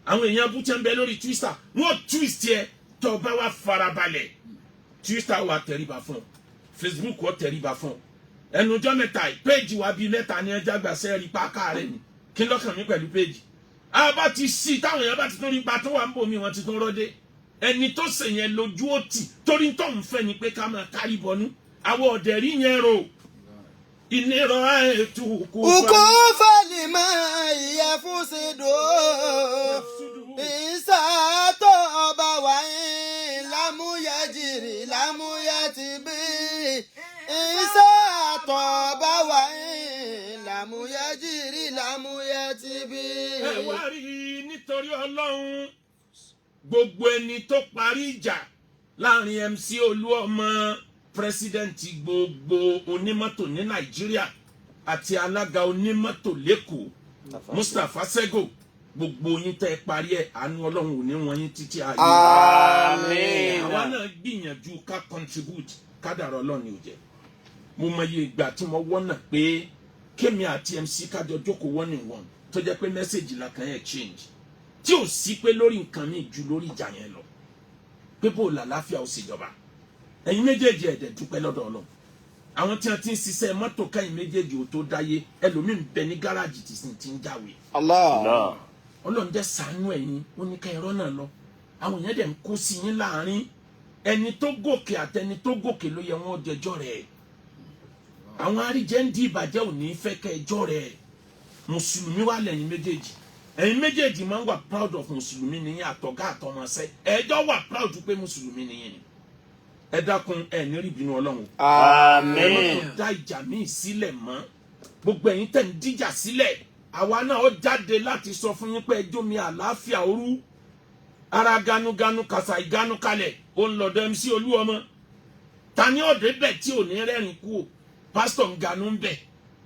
S3: Àwọn èèyàn bú tẹ́ ń bẹ lórí Twitter, wọ́n twist ẹ. Tó bá wá farabalẹ̀, Twitter wà tẹríba fún ọ, Facebook wà tẹríba fún ọ. Ẹnujọ́ mẹ́ta yìí, péèjì wa bíi mẹ́ta ní ẹja gbàṣẹ́ rí páká rẹ ni. Kí lọ́kàn mi pẹ̀lú péèjì a bá ti sí táwọn èèyàn bá ti tún rí pa tó wà ń bò mí, wọ́n ti tún rọ́dé. Ẹni tó ṣe yẹn lójú ó tì, torí tó ń fẹ́ ni pé ká máa kárí bọnú àwọn ọ̀dẹ̀ rí yẹn rò. Ìnira ètò kò
S2: Ukú fàlìmọ̀ ìyẹ́fúnṣedò. Ìsàtọ̀ ọba wáyé lámúyẹ́jìrì lámúyẹ́tìbí. Ìsàtọ̀ ọba wáyé lámúyẹ́jìrì lámúyẹ́tìbí.
S3: Ẹ wá rí i, nítorí Ọlọ́run, gbogbo ẹni tó parí ìjà láàrin MC Olúọmọ, president gbogbo onímọ́tò ní Nàìjíríà, àti alága onímọ́tò l'Ékòó, Mustapha Sego, gbogbo yín tẹ́ ẹ parí ẹ̀, àánú Ọlọ́run ò ní wọ́n yín títí ayé.
S4: Àmín.
S3: Àwa náà gbìyànjú ká contribute, kádàrá Ọlọ́run ni ò jẹ́. Mo mọye ìgbà tí mo wọ́nà pé kémi àti MC kájọ jókòó one in one, tó jẹ́ pé message la kàn yẹn change, tí ò sí pé lórí nǹkan mi ju lórí ìjà yẹn lọ, pé bó làlàáfíà ó sì jọba. Ẹ̀yin méjèèjì, ẹ̀dẹ̀ dúpẹ́ lọ́dọ̀ Ọlọ́run. Àwọn tí wọ́n ti ń ṣiṣẹ́ mọ́tò kẹ́yìn méjèèjì ò tó dáyé, ẹlòmíín bẹ ní gáràjì tí sì ti ń jáwé.
S2: Allah.
S3: Ọlọ́run jẹ́ ṣàánú ẹ̀yin, ó ní ká ẹ̀rọ náà lọ. Àwọn èèyàn dẹ̀ ń kó sí yín láàrin. Ẹni tó gòkè àtẹni tó gòkè ló yẹ wọ́n jẹjọ́ rẹ̀. Àwọn àríjẹ́ ń di ìbàjẹ́ ò ní fẹ́ kẹ́ ẹjọ́ rẹ̀. Mùsùlùmí wà lẹ́yìn méjèèjì. Ẹ̀yin méjèèjì máa ń wà proud of mùsùlùmí nìyẹn, àtọ̀gá àtọmọṣẹ́ ẹjọ́ wà proud pé mùsùlùmí nìyẹn ni. Ẹ dákun, ẹ ní rí ìbínú Ọlọ́run. Ẹ má
S4: Àmín.
S3: tó dá ìjà míì sílẹ̀ mọ́. Gbogbo ẹ̀yin tẹ̀ ń díjà sílẹ̀, àwa náà ó jáde láti sọ fún yín pé ẹjọ́ mi àlàáfíà òru ara ganuganu kàṣà ìganu kalẹ̀. Ó ń lọ́dọ̀ MC Olúọmọ. Ta ni ọ̀dẹ́ bẹ̀ tí ò ní rẹ́rìn kú o? Pásítọ̀ ń ganú ń bẹ̀,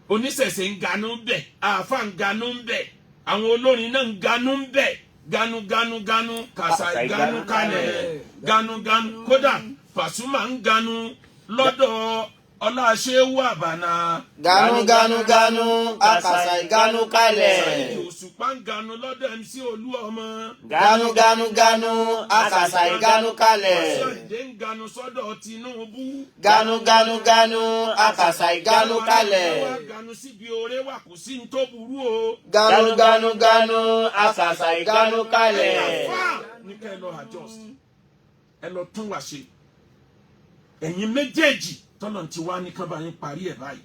S3: oníṣẹ̀ṣẹ̀ ń ganú ń bẹ̀, àáfà ń ganú ń bẹ̀, àwọn olórin náà ń ganú ń bẹ̀. Ganu ganu ganu kàṣà ìganu kalẹ̀, ganu ganu. Kódà Pàṣùmà ń ganu lọ́dọ̀ Ọláṣẹ́wò Àbànà.
S2: Ganu ganu ganu akàṣà ìganu kalẹ̀.
S3: Saheed Òṣùpá ń ganu lọ́dọ̀ MC Olúọmọ.
S2: Ganu ganu ganu akàṣà ìganu kalẹ̀.
S3: Wàsíù Àyìndé ń ganu sọ́dọ̀ Tinubu.
S2: Ganu ganu ganu akàṣà ìganu kalẹ̀.
S3: Wá ganu síbi oore wà, kò sí ní tó burú o.
S2: Ganu ganu ganu akàṣà ìganu kalẹ̀.
S3: Ẹ̀yin àfáà ní ká ẹ lọ adjust, ẹ lọ tún wá ṣe. Ẹ̀yin méjèèjì tọ́lọ̀ ti wá ní kán bá yín parí ẹ̀ báyìí,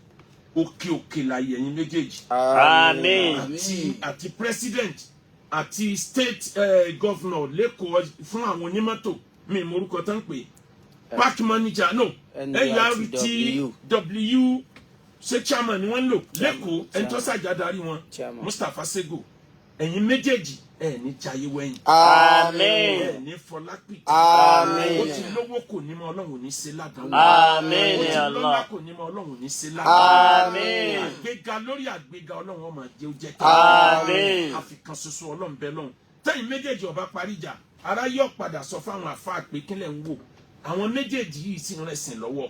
S3: òkè òkè láyé ẹ̀yin méjèèjì.
S4: Àmín.
S3: Àti president àti state governor l'Ékòó fún àwọn onímọ́tò, mi morúkọ tán pé park manager, no, NURTW, ṣé chairman ni wọ́n ń lò l'Ékòó, ẹni tó ṣàjàdarí wọn.
S2: Chairman.
S3: Mustapha Sego, ẹ̀yin méjèèjì, ẹ̀ ní jayé wẹ̀yìn.
S2: Àmín.
S3: Ẹ̀ ní fọlápìtì.
S2: Àmín.
S3: Ó ti lówó kò ní mọ, Ọlọ́run ò ní ṣe ládàá.
S4: Àmín
S3: Ó ti
S4: ya
S3: lọ́lá
S4: Allah.
S3: kò ní mọ, Ọlọ́run ò ní ṣe ládàá.
S4: Àmín.
S3: Àgbéga lórí àgbéga, Ọlọ́run ọmọ jẹ́ ó jẹ́.
S4: Àmín.
S3: Àfikàn ṣoṣo Ọlọ́run bẹ lọ́hùn. Tẹ́yìn méjèèjì ọba parí ìjà, ara yóò padà sọ fáwọn àfáà pé kílẹ̀ ń wò. Àwọn méjèèjì yìí sì ń rẹ̀sìn lọ́wọ́.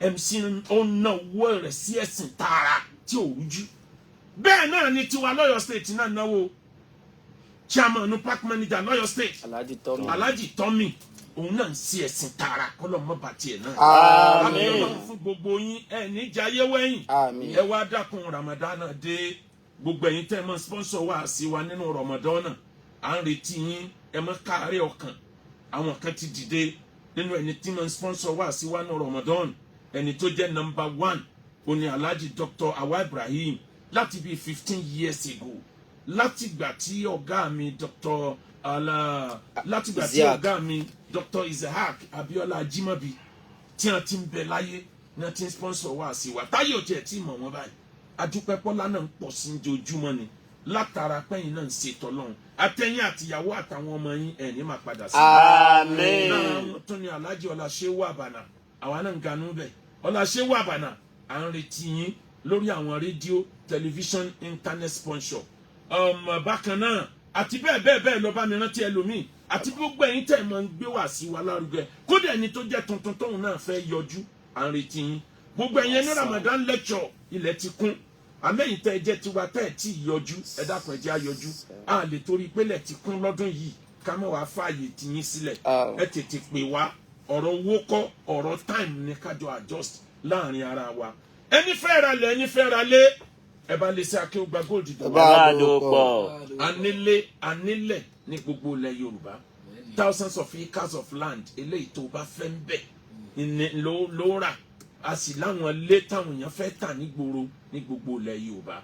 S3: MC ó ń ná owó rẹ̀ sí ẹ̀sìn tààrà tí ò rújú. Bẹ́ẹ̀ náà ni tiwa lọ́yọ̀ State náà náwó. Chairman, park manager lọ́yọ̀ State,
S2: Alhaji Tọ́mí.
S3: Alhaji Tọ́mì, òun náà ń sí ẹ̀sìn tààrà, kọ́lọ́ mọ́ bàtì ẹ̀ náà.
S2: Àmín.
S3: Ọlọ́run fún gbogbo yín, ẹ ní jayé wẹ̀yìn.
S2: Àmín.
S3: Ẹ wá dákun, Ramadan dé. Gbogbo ẹ̀yin tẹ́ ẹ mọ́ sponsor wá sí wa nínú Ramadan, à ń retí yín. Ẹ mọ́ káàárẹ̀ ọkàn. Àwọn kan ti dìde nínú ẹni tí mọ́ sponsor wá sí wa nínú Ramadan. Ẹni tó jẹ́ number one òní Alhaji Dr. Awa Ibrahim, láti bíi 15 years ago, látìgbà tí ọ̀gá mi Dr. ala látìgbà tí
S2: Isiaq.
S3: ọ̀gá mi Dr. Isaac Abiola Ajimobi tí wọ́n ti ń bẹ láyé ní wọ́n ti ń sponsor wá sí wa. Táyé ò tiẹ̀ tí mọ̀ wọ́n báyìí. Adúpẹ́ pọ́lá náà ń pọ̀ sí ní ojoojúmọ́ ni látara pẹ́yìn náà ń ṣe tọ́lọ́run. Àtẹ̀yìn àtìyàwó àtàwọn ọmọ yín, ẹ̀ ní máa padà sí.
S4: Àmín.
S3: Lára wọn tún ní Alhaji Ọláṣẹ́wò Àbànà. Àwa náà ń ganú bẹ̀. Ọláṣẹ́wò Àbànà, à ń retí yín lórí àwọn rédíò, tẹlifíṣọ̀n, internet sponsor. Bákan náà àti bẹ́ẹ̀ bẹ́ẹ̀ bẹ́ẹ̀ lọ, bá mi rántí ẹlòmíì, àti gbogbo ẹ̀yin tẹ̀ mọ́ ń gbé wá sí wa lárugẹ. Kódà ẹni tó jẹ́ tuntun tóun náà fẹ́ yọjú, à ń retí yín. Gbogbo ẹ̀yin ní Ramadan lecture, ilẹ̀ ti kún. Àmẹ́yìn tẹ́ ẹ jẹ́ tiwa tẹ́ ẹ tí ì yọjú, ẹ dákun, ẹ jẹ́ á yọjú. A lè torí pélẹ̀ ti kún lọ́dún yìí ká má wàá fààyè tiyín sílẹ̀. Ẹ tètè pè wá. Ọ̀rọ̀ owó kọ́, ọ̀rọ̀ time ní kájọ adjust láàrin ara wa. Ẹni fẹ́ ra lẹ̀, ẹni fẹ́ ra lé, ẹ bá lè ṣe Akéwùgbà Gold dùn.
S2: Bá a
S4: dò pọ̀.
S3: Anílé anílẹ̀ ní gbogbo ilẹ̀ Yorùbá, thousands of acres of land. Eléyìí tó o bá fẹ́ ń bẹ̀ ní ló rà. A sì láwọn ilé táwọn èèyàn fẹ́ tà nígboro ní gbogbo ilẹ̀ Yorùbá.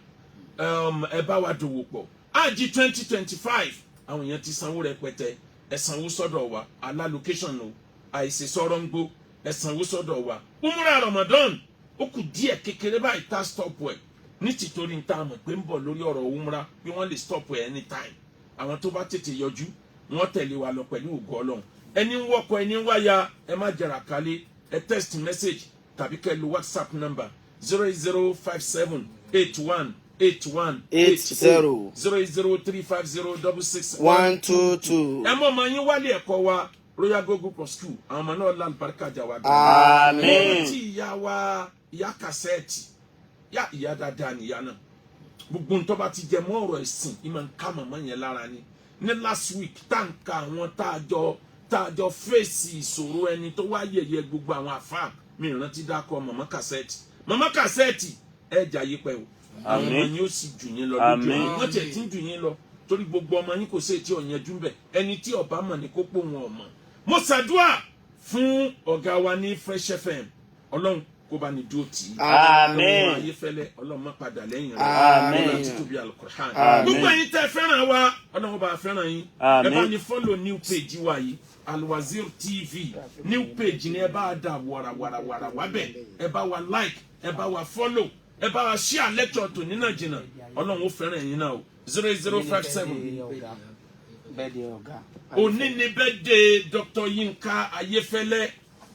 S3: Ẹ bá wa dòwò pọ̀. Àjí 2025, àwọn èèyàn ti sanwó rẹpẹtẹ. Ẹ sanwó sọ́dọ̀ wa, alálòkéṣọ̀n o, àìsè sọ̀rọ̀ ń gbó. Ẹ sanwó sọ́dọ̀ wa. Umrah Ramadan, ó kù díẹ̀ kékeré báyìí tá stop ẹ̀, ní tìtorí ń tá a mọ̀ pé ń bọ̀ lórí ọ̀rọ̀ umrah, bí wọ́n lè stop ẹ̀ anytime. Àwọn tó bá tètè yọjú, wọ́n tẹ̀lé wa lọ pẹ̀lú ògo Ọlọ́run. Ẹni ń wọ́kọ, ẹni ń wáya, ẹ má jẹrà kálé. Ẹ text message tàbí kẹ́ lo WhatsApp number 00578181
S2: 80.
S3: 0035066
S2: 122.
S3: Ẹ mọ ọmọ yín wálé ẹ̀kọ́ wa, Royal Go Group of School. Àwọn ọmọ náà lálùbáríkà jà wá.
S2: Àmín.
S3: Mo tí ìyá wa, ìyá kàsẹ́ẹ̀tì yá, ìyá dáadáa nìyá náà. Gbogbo nǹkan bá ti jẹ mọ́ ọ̀rọ̀ ẹ̀sìn, ìmọ̀ nǹka màmá yẹn lára ni. Ní last week, tá n ka àwọn tá a jọ fèsì ìṣòro, ẹni tó wá yẹ̀yẹ́ gbogbo àwọn àfa mi, ìrántí dákọ̀ màmá kàsẹ́ẹ̀tì. Màmá kàsẹ́ẹ̀tì, ẹ jà yí pẹ́ o. Àwọn ọmọ
S4: Àmín.
S3: yín ó sì jù yín lọ lójú
S4: Àmín.
S3: ọ̀run. Wọ́n tiẹ̀ ti ń jù yín lọ, torí gbogbo ọmọ yín, kò sí ètí ọ̀yẹ́jú bẹ̀. Ẹni tí ọba mọ̀ ní kó pò wọn ọmọ. Mo ṣàdúà fún ọ̀gá wa ní Fresh FM, Ọlọ́run kó bá ní dúró tì í.
S4: Àmín.
S3: Ọlọ́run Ayéfẹ́lẹ́, Ọlọ́run má padà lẹ́yìn rẹ̀.
S4: Àmín.
S3: Ọlọ́run títóbi Alukur'an.
S4: Àmín.
S3: Gbogbo ẹ̀yin tẹ́ fẹ́ràn wa, Ọlọ́run bá fẹ́ràn yín. Ẹ
S4: Àmín.
S3: bá ní follow new page wa yìí, Alwazir TV new page ni. Ẹ bá dà wàràwàràwàrà wá bẹ̀, ẹ bá wa like, ẹ bá wa follow, ẹ bá wa share lecture tòní náà jìnnà. Ọlọ́run ó fẹ́ràn ẹ̀yin náà o. 0057.
S2: Bẹ́ẹ̀ni ọ̀gá.
S3: Òní ni birthday Dr. Yinka Ayéfẹ́lẹ́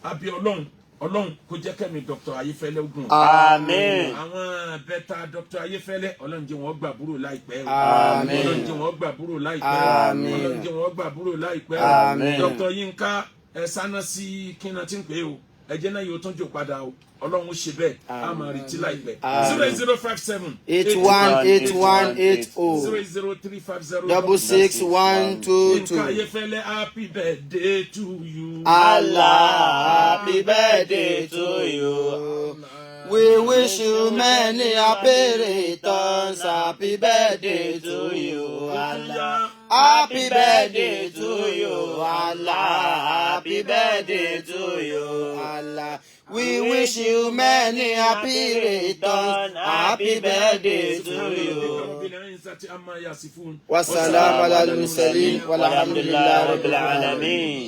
S3: àbí. Ọlọ́run, Ọlọ́run kó jẹ́ kẹ́mi Dr. Ayéfẹ́lẹ́ ogun.
S4: Àmín.
S3: Àwọn bẹ́tà Dr. Ayéfẹ́lẹ́, Ọlọ́run jẹ́ wọ́n gbàbúrò láìpẹ́ o.
S2: Àmín.
S3: Ọlọ́run jẹ́ wọ́n gbàbúrò láìpẹ́ o.
S2: Àmín.
S3: Ọlọ́run jẹ́ wọ́n gbàbúrò láìpẹ́ o.
S2: Àmín.
S3: Dr. Yinka, ẹ sáná sí kíná tí ń pè é o. Ẹjẹ náà yóò tún jò padà o. Ọlọ́run ó ṣe bẹ́ẹ̀, á máa retí láìpẹ́.
S2: Àmín.
S3: 0057
S2: 818180.
S3: 00350
S2: 66122.
S3: Yinka Ayéfẹ́lẹ́, happy birthday to you.
S2: Allah,
S4: Happy birthday to you.
S2: We wish you many happy returns. Happy birthday to you. Allah. Happy birthday to you. Allah.
S4: Happy birthday to you.
S2: Allah. We wish you many happy returns. Happy birthday to you.
S3: you.
S2: والسلام على المرسلين والحمد لله رب
S4: والحمد لله رب
S2: العالمين.
S4: العالمين.